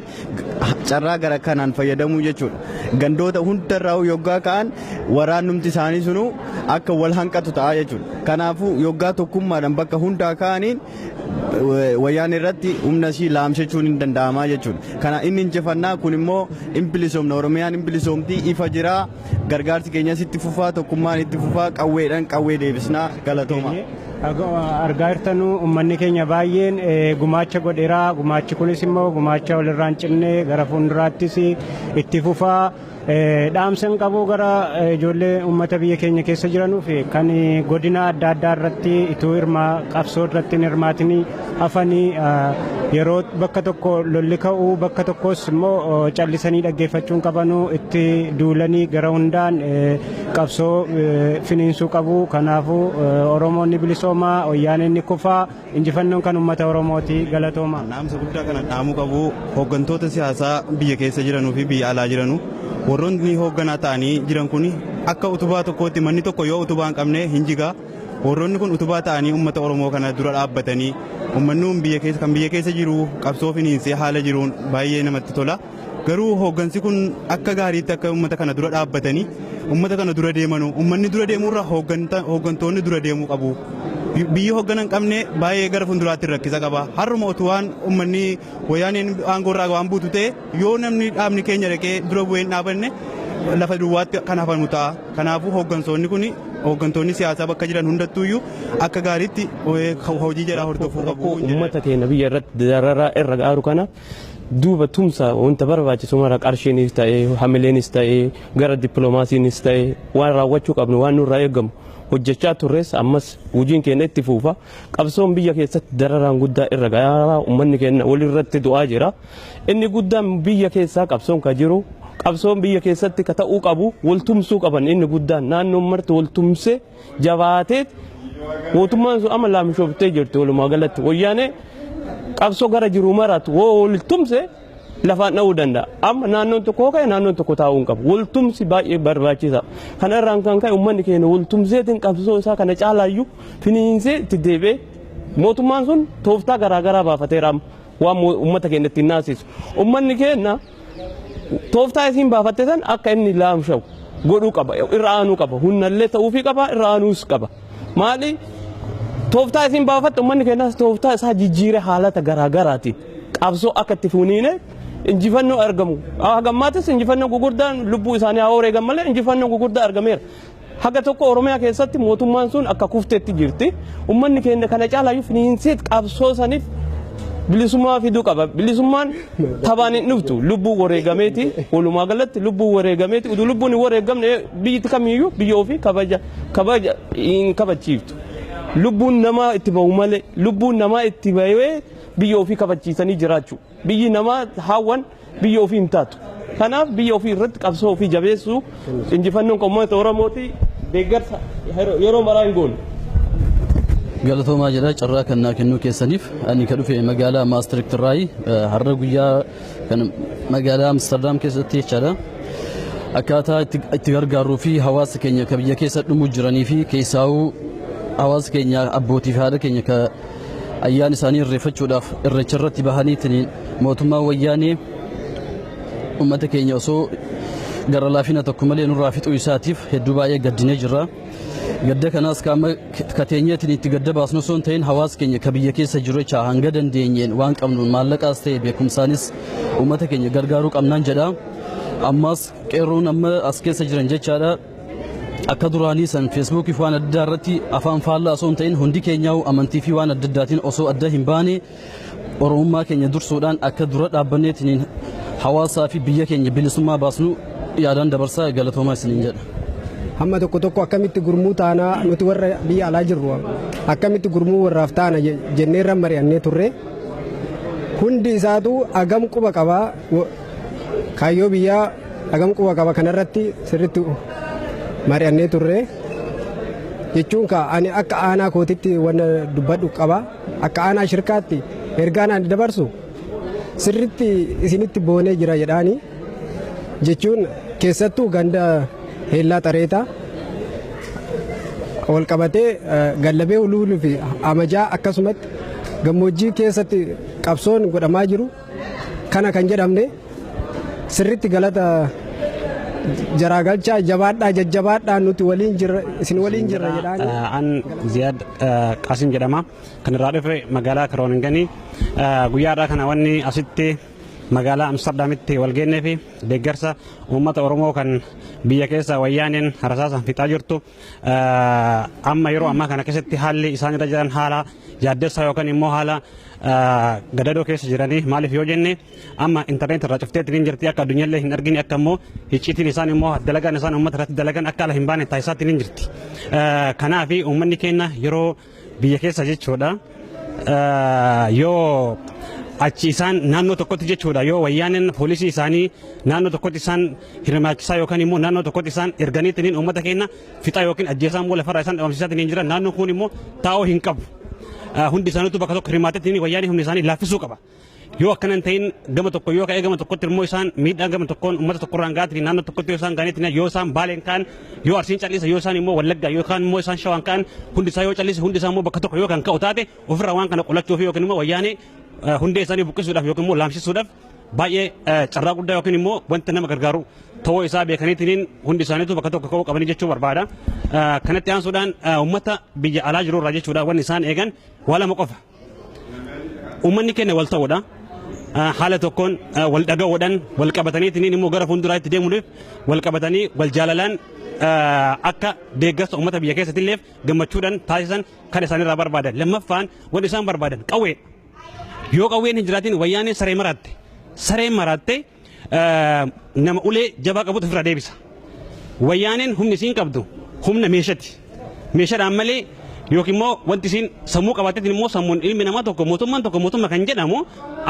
carraa gara kanaan fayyadamuu jechuudha. Gandoota hundarraa yoggaa ka'an waraannumti isaanii sunu akka wal hanqatu ta'a jechuudha. Kanaafuu yoggaa tokkummaadhaan bakka hundaa ka'aniin Wayyaan irratti humna ishii laamshachuun hin danda'amaa jechuudha. Kana inni injifannaa kun immoo hin bilisoomna, Oromiyaan hin bilisoomtii ifa jira. Gargaarsi keenyas itti fufaa, tokkummaan itti fufaa, qawweedhaan qawwee deebisnaa. Galatooma. Argaa jirtanu, uummanni keenya baay'een gumaacha godheera. Gumaachi kunis immoo gumaacha walirraa hin cinne gara fuulduraattis itti fufaa. Dhaamsa hin qabu gara ijoollee uummata biyya keenya keessa jiranuuf, kan godina adda addaa irratti ituu hirmaa qabsoo irratti hin hirmaatinii hafanii, yeroo bakka tokko lolli ka'uu bakka tokkos immoo callisanii dhaggeeffachuun qabanuu, itti duulanii gara hundaan qabsoo finiinsuu qabu. Kanaafuu Oromoon ni bilisoomaa, Wayyaaneen ni kufaa, injifannoon kan uummata Oromooti. Galatooma. Dhaamsa guddaa kana dhaamuu qabu hooggantoota siyaasaa biyya keessa jiranuu fi biyya alaa jiranu, warroonni hoogganaa ta'anii jiran kun akka utubaa tokkootti, manni tokko yoo utubaa hin qabne hin jigaa. Warroonni kun utubaa ta'anii uummata Oromoo kana dura dhaabbatanii uummanni biyya keessa kan biyya keessa jiru qabsoo finiinsee haala jiruun baay'ee namatti tola. Garuu hooggansi kun akka gaariitti akka uummata kana dura dhaabbatanii uummata kana dura deemanu, uummanni dura deemurra hooggantoonni dura deemuu qabu. Biyyi hooggana hin qabne baay'ee gara fuulduraatti rakkisa qaba. Har'uma utuu waan uummanni Wayyaaneen aangoo irraa waan buutu ta'e, yoo namni dhaabni keenya dhaqee dura bu'ee hin dhaabanne, lafa duwwaatti kan hafamu ta'a. Kanaafuu hooggantoonni kun, hooggantoonni siyaasaa bakka jiran hundattuuyyuu akka gaariitti hojii jedhaa hordofuu qabu. Uummata keenya biyya irratti dararaa irra ga'aaru kana duuba tumsa wanta barbaachisu mara, qarshiinis ta'ee, hamileenis ta'ee, gara dippiloomaasiinis ta'ee, waan raawwachuu qabnu, waan nurraa eegamu hojjechaa turres, ammas hojiin keenya itti fuufa. Qabsoon biyya keessatti dararaan guddaa irra gahaa, uummanni keenya walirratti du'aa jira. Inni guddaan biyya keessaa qabsoon ka jiru, qabsoon biyya keessatti ka ta'uu qabu waltumsuu qaban. Inni guddaan naannoon marti waltumsee jabaatee, mootummaan sun amma laamshooftee jirti. Walumaa galatti Wayyaanee qabsoo gara jiru maraatu woo waltumse lafaan dha'uu danda'a. Amma naannoon tokko ka'e naannoon tokko taa'uu hin qabu. Waltumsi baay'ee barbaachisa. Kana irraan kan ka'e uummanni keenya waltumseetiin qabsoo isaa kana caalaayyuu finiinsee itti deebi'ee, mootummaan sun tooftaa garaagaraa baafateera amma waan uummata keenya ittiin naasisu. Uummanni keenya Tooftaa isiin baafatte san akka inni laamshawu godhuu qaba, irra aanuu qaba, humnallee ta'uufii qaba, irra aanuus qaba. Maali tooftaa isiin baafatte uummanni keenyas tooftaa isaa jijjiire haalata garaagaraatiin qabsoo akka itti funiine injifannoo argamu. Hagammaattis injifannoo gurguddaan lubbuu isaanii haa wareegan malee injifannoo gurguddaa argameera. Haga tokko Oromiyaa keessatti mootummaan sun akka kufteetti jirti. Uummanni keenya kana caalaayyuu finiinsee qabsoo saniif bilisummaa fiduu qaba. Bilisummaan taphaan hin dhuftu. Lubbuu wareegameeti. Walumaa galatti lubbuu wareegameeti. Utuu lubbuun hin wareegamne biyyi kamiyyuu biyya ofii kabaja kabaja hin kabachiiftu. Lubbuun namaa itti bahu malee lubbuun namaa itti bahee biyya ofii kabachiisanii jiraachuu. Biyyi namaa hawwan biyya ofii hin taatu. Kanaaf biyya ofii irratti qabsoo ofii jabeessuu injifannoon kan uummata Oromooti deeggarsa yeroo maraa hin goonu. Galatoomaa jedha carraa kan naa kennuu keessaniif. Ani ka dhufe magaalaa Maastricht irraayi, har'a guyyaa kan magaalaa Amsterdam keessatti jechaadha. Akkaataa itti gargaarruu fi hawaasa keenya ka biyya keessa dhumuu jiranii fi keessaawuu hawaasa keenya abbootii fi haadha keenya ka ayyaana isaanii irreeffachuudhaaf irreecha irratti bahaniitiin mootummaan wayyaanee uummata keenya osoo gara laafina tokko malee nurraa fixuu isaatiif hedduu baay'ee gaddinee jirra. Gadda kanaas qaama kateenyeetiin itti gadda baasnu osoo hin ta'in hawaasa keenya ka biyya keessa jiru jecha hanga dandeenyeen waan qabnuun maallaqaas ta'e beekumsaanis uummata keenya gargaaruu qabnaan jedha. Ammas qeerroon amma as keessa jiran jechaadha. Akka duraanii san feesbuukii fi waan adda addaa irratti afaan faallaa osoo hin ta'in hundi keenyaa amantii fi waan adda addaatiin osoo adda hin baane Oromummaa keenya dursuudhaan akka dura dhaabbanneetiin hawaasaa fi biyya keenya bilisummaa baasnu yaadaan dabarsaa, galatoomaa isiniin jedha. Hamma tokko tokko akkamitti gurmuu taanaa, nuti warra biyya alaa jirru akkamitti gurmuu warraaf taana jennee irra mari'annee turre. Hundi isaatu agam quba qabaa, kaayyoo biyyaa agam quba qaba, kanarratti sirritti mari'annee turre. Jechuun ka ani akka aanaa kootitti wanna dubbadhu qaba. Akka aanaa shirkaatti ergaan ani dabarsu sirritti isinitti boonee jira jedhaani. Jechuun keessattuu ganda heellaa xareetaa wal qabatee gallabee huluuluu fi amajaa akkasumatti gammoojjii keessatti qabsoon godhamaa jiru kana kan jedhamne sirritti galata jaraa galchaa, jabaadhaa, jajjabaadhaa, nuti waliin jirra, isin waliin jirra jedhaani. An Ziyaad Qaasim jedhama. Kan irraa dhufe magaalaa Kirooningenii. Guyyaa har'aa kana wanni asitti magaalaa Amsterdaamitti wal geennee fi deeggarsa uummata Oromoo kan biyya keessa wayyaaneen rasaasaan fixaa jirtu, amma yeroo ammaa kana keessatti haalli isaan irra jiran haala yaaddessaa yookaan immoo haala gadadoo keessa jiranii. Maaliif yoo jenne, amma intarneet irraa cufteetti ni jirti, akka addunyaallee hin argine, akka immoo icciitiin isaan immoo dalagaan isaan uummata irratti dalagan akka ala hin baane taasisaatti ni jirti. Kanaaf uummanni keenya yeroo biyya keessa jechuudha yoo achi isaan naannoo tokkotti jechuudha yoo wayyaaneen poolisii isaanii naannoo tokkotti isaan hirmaachisaa yookaan immoo naannoo tokkotti isaan erganiitiin uummata keenya fixaa yookiin ajjeesaa immoo lafarraa isaan dhabamsiisaatiin hin jiran, naannoon kun immoo taa'uu hin qabu. Hundi isaaniitu bakka tokko hirmaateetiin wayyaanee humni isaanii laaffisuu qaba. Yoo akkana hin ta'in gama tokko yoo ka'ee gama tokkotti immoo isaan miidhaa gama tokkoon uummata tokkorraan ga'aatiin naannoo tokkotti yoo isaan ga'aniitiin, yoo isaan Baaleen ka'an, yoo Arsiin callisa, yoo isaan immoo Wallaggaa yookaan immoo isaan Shawaan ka'an, hundi isaa yoo callise, hundi isaa immoo bakka tokko yoo kan ka'u taate, ofirraa waan kana qolachuuf yookiin immoo wayyaanee hundee isaanii buqqisuudhaaf yookiin immoo laamsisuudhaaf baay'ee carraa guddaa yookiin immoo wanta nama gargaaru ta'uu isaa beekaniitiin hundi isaaniitu bakka tokko ka'uu qabanii jechuu barbaada. Kanatti aansuudhaan uummata biyya alaa jiru irraa jechuudha wanni isaan eegan waa lama qofa. Uummanni keenya wal ta'uudha. Haala tokkoon wal dhaga'uudhaan wal qabataniitiin immoo gara fuulduraatti deemuudhaaf wal qabatanii wal jaalalaan akka deeggarsa uummata biyya keessatti illee gammachuudhaan taasisan kan isaanirraa barbaadan. Lammaffaan wanti isaan barbaadan qawwee. Yoo qawween hin jiraatin wayyaaneen saree maraatte. Sareen maraatte nama ulee jabaa qabutu ofirraa deebisa. Wayyaaneen humni isiin qabdu humna meeshati. Meeshaadhaan malee yookiin immoo wanti isiin sammuu qabaatteetiin immoo sammuun ilmi namaa tokko, mootummaan tokko mootummaa kan jedhamu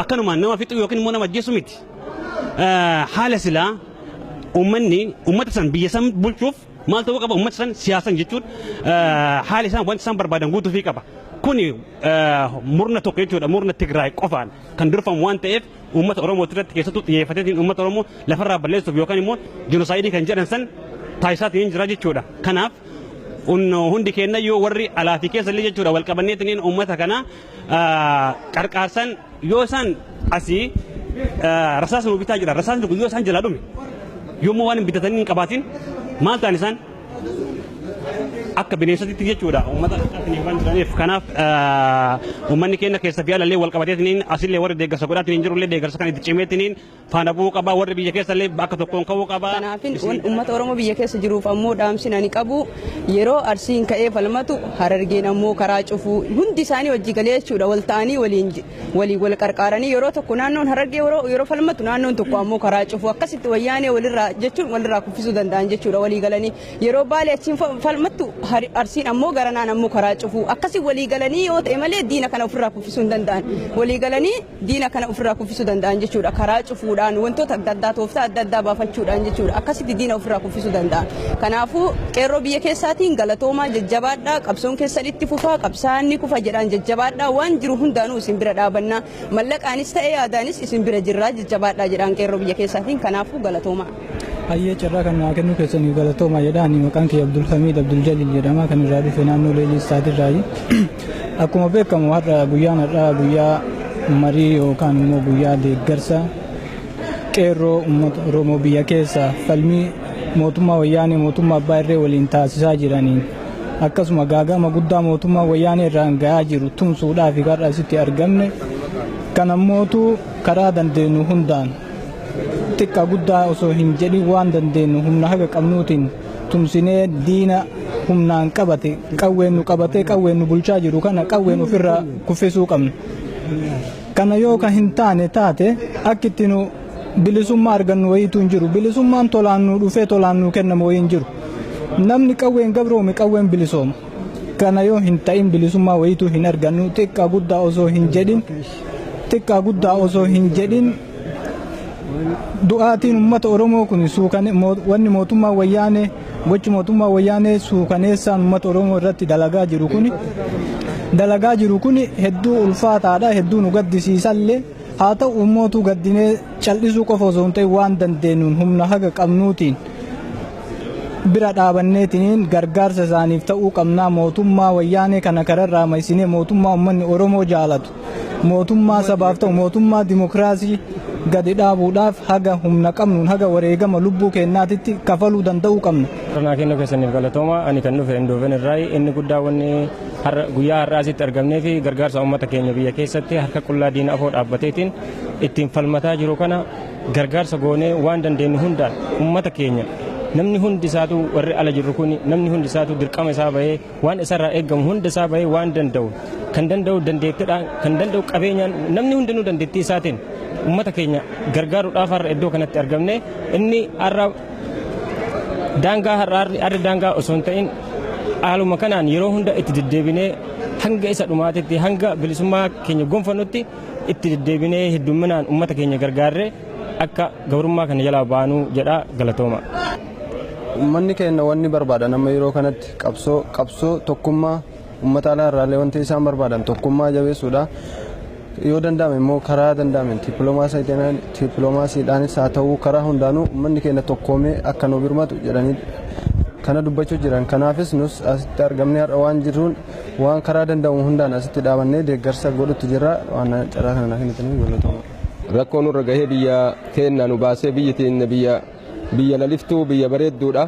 akkanumaan nama fixuu yookiin immoo nama ajjeesu miti. Haala silaa uummanni uummata san biyya san bulchuuf maal ta'uu qaba, uummata san siyaasan jechuun haala isaan wanti isaan barbaadan guutuufii qaba. Kuni murna tokko jechuudha, murna Tigraay qofaan kan durfamu waan ta'eef uummata Oromoo irratti keessattuu xiyyeeffateetiin uummata Oromoo lafarraa balleessuuf yookaan immoo jenosaayidii kan jedhan san taasisaatiin jira jechuudha. Kanaaf hundi keenya yoo warri alaa fi keessa illee jechuudha wal qabanneetiin uummata kana qarqaarsan yoo isaan asii Rasaasa nu bitaa jira. Rasaasni kun yoo isaan jalaa dhume, yommuu waan hin bitatanii hin qabaatin, maal ta'an isaan? Akka bineensatitti jechuudha uummata waan jiraniif. Kanaaf uummanni keenya keessa fi alallee wal qabateetiniin, asillee warri deeggarsa godhaatiniin jirullee deeggarsa kan itti cimeetiniin faana bu'uu qaba. Warri biyya keessallee akka tokkoon ka'uu qaba. Kanaafin uummata Oromoo biyya keessa jiruuf ammoo dhaamsin ani qabu, yeroo Arsiin ka'ee falmatu Harargeen ammoo karaa cufuu, hundi isaanii wajji galee jechuudha, wal ta'anii waliin waliin wal qarqaaranii, yeroo tokko naannoon Harargee yeroo falmatu naannoon tokko ammoo karaa cufuu, akkasitti Wayyaanee walirraa jechuun walirraa kuffisuu danda'an jechuudha walii galanii. Yeroo Baalee achiin falmattu Arsiin ammoo garanaan ammoo karaa cufuu, akkasi walii galanii yoo ta'e malee diina kana ofirraa kuffisuu hin danda'an. Walii galanii diina kana ofirraa kuffisuu danda'an jechuudha, karaa cufuudhaan, wantoota adda addaa, tooftaa adda addaa baafachuudhaan jechuudha, akkasitti diina ofirraa kuffisuu danda'an. Kanaafuu qeerroo biyya keessaatiin galatoomaa, jajjabaadhaa, qabsoon keessan itti fufaa, qabsaa'anni kufa jedhaan, jajjabaadhaa. Waan jiru hundaanuu isin bira dhaabannaa, mallaqaanis ta'e yaadaanis isin bira jirraa, jajjabaadhaa jedhaan qeerroo biyya keessaatiin. Kanaafuu galatoomaa. Hayyee, carraa kan naa kennuu keessanii galatoomaa jedhaan. Maqaan kiyya Abdul Hamiid Abdul Jalil jedhama, kan irraa dhufe naannoo Lelystadtirraayi. Akkuma beekamu har'a guyyaan har'aa guyyaa marii yookaan immoo guyyaa deeggarsa qeerroo uummata Oromoo biyya keessa falmii mootummaa Wayyaanee, mootummaa abbaa irree waliin taasisaa jiraniin, akkasuma gaagama guddaa mootummaa Wayyaanee irraan gahaa jiru tumsuudhaaf har'a asitti argamne. Kan ammootu karaa dandeenyu hundaan, xiqqaa guddaa osoo hin jedhin, waan dandeenyu humna haga qabnuutiin tumsinee diina humnaan qabate, qawween nu qabatee qawween nu bulchaa jiru kana qawween ofirraa kuffisuu qabna. Kana yoo kan hin taane taate, akka itti nu bilisummaa argannu wayiitu hin jiru. Bilisummaan tolaan nu dhufee tolaan nu kennamu wayii hin jiru. Namni qawween gabroome qawween bilisooma. Kana yoo hin ta'in bilisummaa wayiitu hin argannu. Xiqqaa guddaa osoo hin jedhin, xiqqaa guddaa osoo hin jedhin, du'aatiin uummata Oromoo kun suukane, wanni mootummaa Wayyaanee, gochi mootummaa Wayyaanee suukaneessaan uummata Oromoo irratti dalagaa jiru kuni hedduu ulfaataadha, hedduu nu gaddisiisallee. Haa ta'u, ummootu gaddinee cal'isuu qofa osoo hin ta'in, waan dandeenyuun humna haga qabnuutiin bira dhaabanneetiniin gargaarsa isaaniif ta'uu qabnaa. Mootummaa Wayyaanee kana kararraa maysinee mootummaa uummanni Oromoo jaalatu, mootummaa sabaaf ta'u, mootummaa dimokiraasii gadi dhaabuudhaaf haga humna qabnuun, haga wareegama lubbuu keenyaatitti kafaluu danda'uu qabna. Naa kennuu keessaniif galatooma. Ani kan dhufe Eindhoven irraa. Inni guddaa wanni guyyaa har'aa asitti argamnee fi gargaarsa uummata keenya biyya keessatti harka qullaa diina afoo dhaabbateetiin ittiin falmataa jiru kana gargaarsa goonee, waan dandeenyu hundaan uummata keenya, namni hundi isaatu, warri ala jirru kun namni hundi isaatu dirqama isaa bahee, waan isarraa eeggamu hunda isaa bahee, waan danda'u, kan danda'u dandeettiidhaan, kan danda'u qabeenyaan, namni hundinuu dandeettii isaatiin uummata keenya gargaaruudhaaf har'a iddoo kanatti argamne. Inni har'a daangaa, har'a har'a daangaa osoo hin ta'in, haaluma kanaan yeroo hunda itti deddeebinee hanga isa dhumaatitti, hanga bilisummaa keenya gonfannutti itti deddeebinee heddumminaan uummata keenya gargaarree akka gabrummaa kana jalaa baanuu jedha. Galatooma. Uummanni keenya wanni barbaadan amma yeroo kanatti qabsoo tokkummaa uummata alaa irraallee wanti isaan barbaadan tokkummaa jabeessuudha. Yoo danda'ame immoo karaa danda'ame dippiloomaasiidhaanis haa ta'uu, karaa hundaanuu uummanni keenya tokkoomee akka nu birmatu jedhanii kana dubbachuu jiran. Kanaafis nus asitti argamnee har'a waan jirruun, waan karaa danda'u hundaan asitti dhaabannee deeggarsa godhutti jirra. Waan carraa kana naa kennitanii galatooma. Rakkoo nurra gahee biyya teenna nu baasee, biyyi teenya biyya laliftuu, biyya bareedduudha.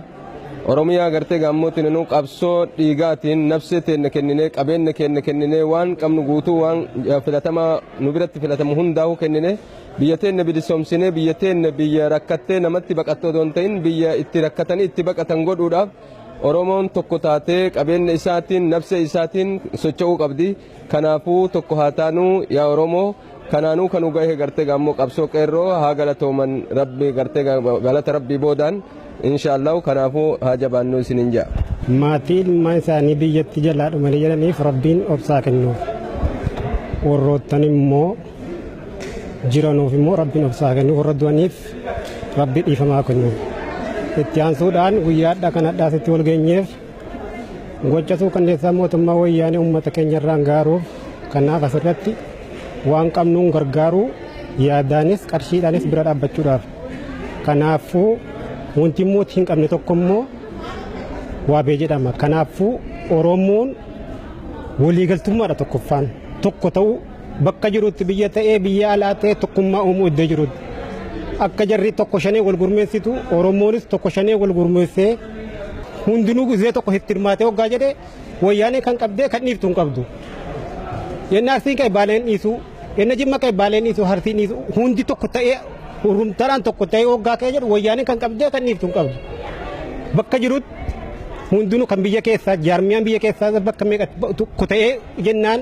Oromiyaa gartee gaammootiin nu qabsoo dhiigaatiin nafsee teenna kenninee, qabeenya keenya kenninee, waan qabnu guutuu, waan filatamaa nu biratti filatamu hundaa'uu kenninee, biyya teenna bilisoomsinee, biyya teenna biyya rakkattee namatti baqattoo osoo hin ta'in biyya itti rakkatanii itti baqatan godhuudhaaf Oromoon tokko taatee qabeenya isaatiin, nafsee isaatiin socho'uu qabdi. Kanaafuu tokko haa taanuu yaa Oromoo. Kanaanuu kanu gahe gartee gaammoo qabsoo qeerroo haa galatooman, Rabbi gartee galata Rabbii boodaan inshaallahu. Kanaafuu haa jabaannu isinin jedha. Maatii ilmaan isaanii biyyatti jalaa dhumanii jedhaniif Rabbiin obsaa kennuuf. Warroottan immoo jiranuuf immoo Rabbiin obsaa kennuuf, warra du'aniif Rabbi dhiifamaa kennuuf. Itti aansuudhaan guyyaadha kan hadhaasitti wal geenyeef gocha suukanneessaa mootummaa Wayyaanee uummata keenya irraan gaaruuf, kanaaf asirratti waan qabnuun gargaaruu, yaadaanis qarshiidhaanis bira dhaabbachuudhaaf. Kanaafuu wanti mootii hin qabne tokko immoo waabee jedhama. Kanaafuu Oromoon waliigaltummaadha, tokkoffaan tokko ta'uu. Bakka jirutti biyya ta'ee biyya alaa ta'ee tokkummaa uumuu iddoo jirutti. Akka jarri tokko shanee wal gurmeessitu Oromoonis tokko shanee wal gurmeessee hundinuu gizee tokko itti hirmaatee hoggaa jedhee wayyaanee kan qabdee kan dhiiftu hin qabdu. Yenna Arsiin ka'e Baaleen dhiisu, yenna Jimma ka'e Baaleen dhiisu, Arsiin dhiisu hundi tokko ta'ee hurrumtaadhaan tokko ta'ee hoggaa ka'e jedhu wayyaanee kan qabdee kan dhiiftu hin qabdu. Bakka jirutti hundinuu kan biyya keessaa jaarmiyaan biyya keessaa bakka meeqa tokko ta'ee jennaan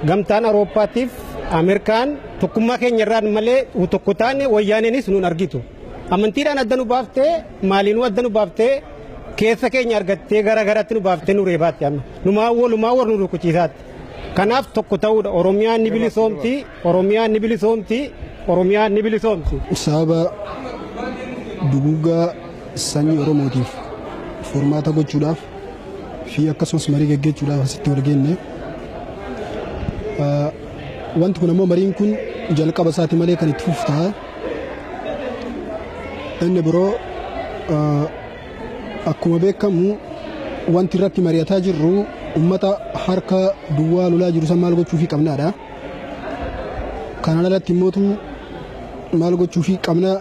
gamtaan Awurooppaatiif Ameerikaan tokkummaa keenya irraan malee tokko taane wayyaaneenis nuun argitu. Amantiidhaan adda nu baaftee maaliinuu adda nu baaftee keessa keenya argattee gara garatti nu baaftee nu reebaatti amma. Numaa walumaa war nu rukuchiisaatti. Kanaaf tokko ta'uudha. Oromiyaan ni bilisoomti. Oromiyaan ni bilisoomti. Oromiyaan ni bilisoomti. Sababa duguuggaa sanyii Oromootiif furmaata gochuudhaaf fi akkasumas marii gaggeessuudhaaf asitti wal geenne. Wanti kun ammoo mariin kun jalqaba isaati malee kan itti fufu ta'a. Inni biroo akkuma beekamu wanti irratti mari'ataa jirru ummata harka duwwaa lolaa jiru san maal gochuufii qabnaadha. Kanaan alatti immootu maal gochuufii qabna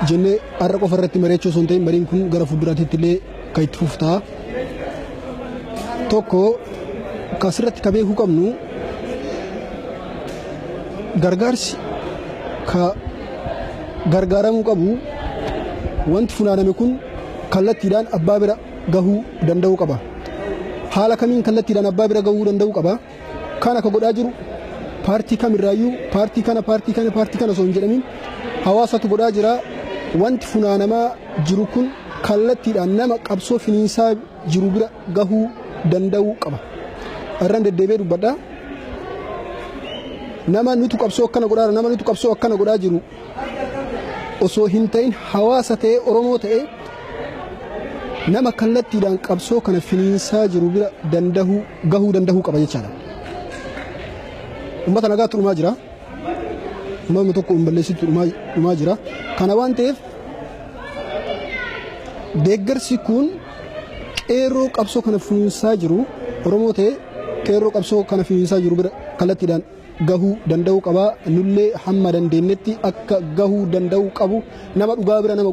jennee har'a qofa irratti mari'achuu osoo hin ta'in mariin kun gara fuulduraatti illee kan itti fufu ta'a. Tokko kasirratti ka beekuu qabnu gargaarsi ka gargaaramuu qabu wanti funaaname kun kallattiidhaan abbaa bira gahuu danda'uu qaba. Haala kamiin kallattiidhaan abbaa bira gahuu danda'uu qaba. Kan akka godhaa jiru paartii kamirraayyuu paartii kana paartii kana paartii kana osoo hin jedhamin hawaasatu godhaa jira. Wanti funaanamaa jiru kun kallattiidhaan nama qabsoo finiinsaa jiru bira gahuu danda'uu qaba. Irraan deddeebi'ee dubbadha. Nama nutu qabsoo akkana godhaa nama nutu qabsoo akkana godhaa jiru osoo hin ta'in hawaasa ta'ee Oromoo ta'ee nama kallattiidhaan qabsoo kana finiinsaa jiru bira danda'uu gahuu danda'uu qaba jechaadha. Uummata nagaatu dhumaa jira. Uummanni tokko hin balleessitu dhumaa jira. Kana waan ta'eef deeggarsi kun qeerroo qabsoo kana finiinsaa jiru Oromoo ta'ee qeerroo qabsoo kana finiinsaa jiru bira kallattiidhaan gahuu danda'uu qaba. Nullee hamma dandeenyetti akka gahuu danda'uu qabu nama dhugaa bira nama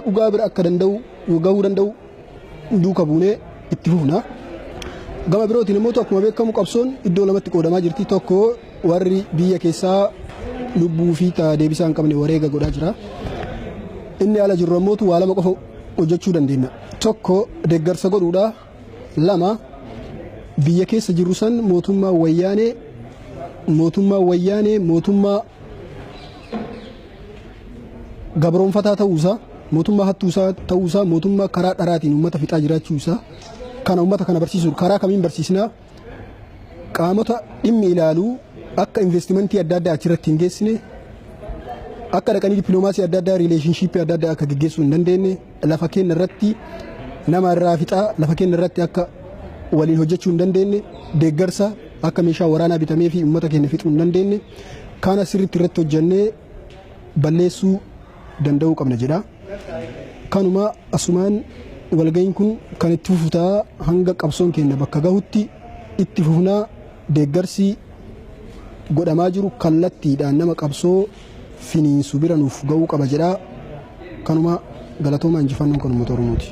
dhugaa bira akka danda'u gahuu danda'u duuka buunee itti fufna. Gama birootiin immoo akkuma beekamu qabsoon iddoo lamatti qoodamaa jirti. Tokko warri biyya keessaa lubbuu fi deebisaa hin qabne wareega godhaa jira. Inni ala jirru ammoo waa lama qofa hojjechuu dandeenya. Tokko deeggarsa godhuudha. Lama biyya keessa jirru san mootummaa wayyaanee mootummaa gabroonfataa ta'uusaa mootummaa hattuusaa ta'uusaa mootummaa karaa dharaatiin uummata fixaa jiraachuusaa kana uummata kana barsiisuun karaa kamiin barsiisnaa qaamota dhimmi ilaaluu akka investimentii adda addaa achirratti hin geessine akka dhaqanii dippiloomaasii adda addaa riileeshinshiippii adda addaa akka geggeessuu hin dandeenye lafa keenya irratti nama irraa fixaa lafa keenya irratti akka waliin hojjechuu hin dandeenye deeggarsa akka meeshaa waraanaa bitamee fi uummata keenya fixuu hin dandeenye kana sirriitti irratti hojjennee balleessuu danda'uu qabna jedha. Kanuma asumaan walga'iin kun kan itti fufutaa hanga qabsoon keenya bakka gahutti itti fufnaa deeggarsi godhamaa jiru kallattiidhaan nama qabsoo finiinsu bira nuuf gahuu qaba jedha. Kanuma galatoomaa injifannoon kan uummata Oromooti.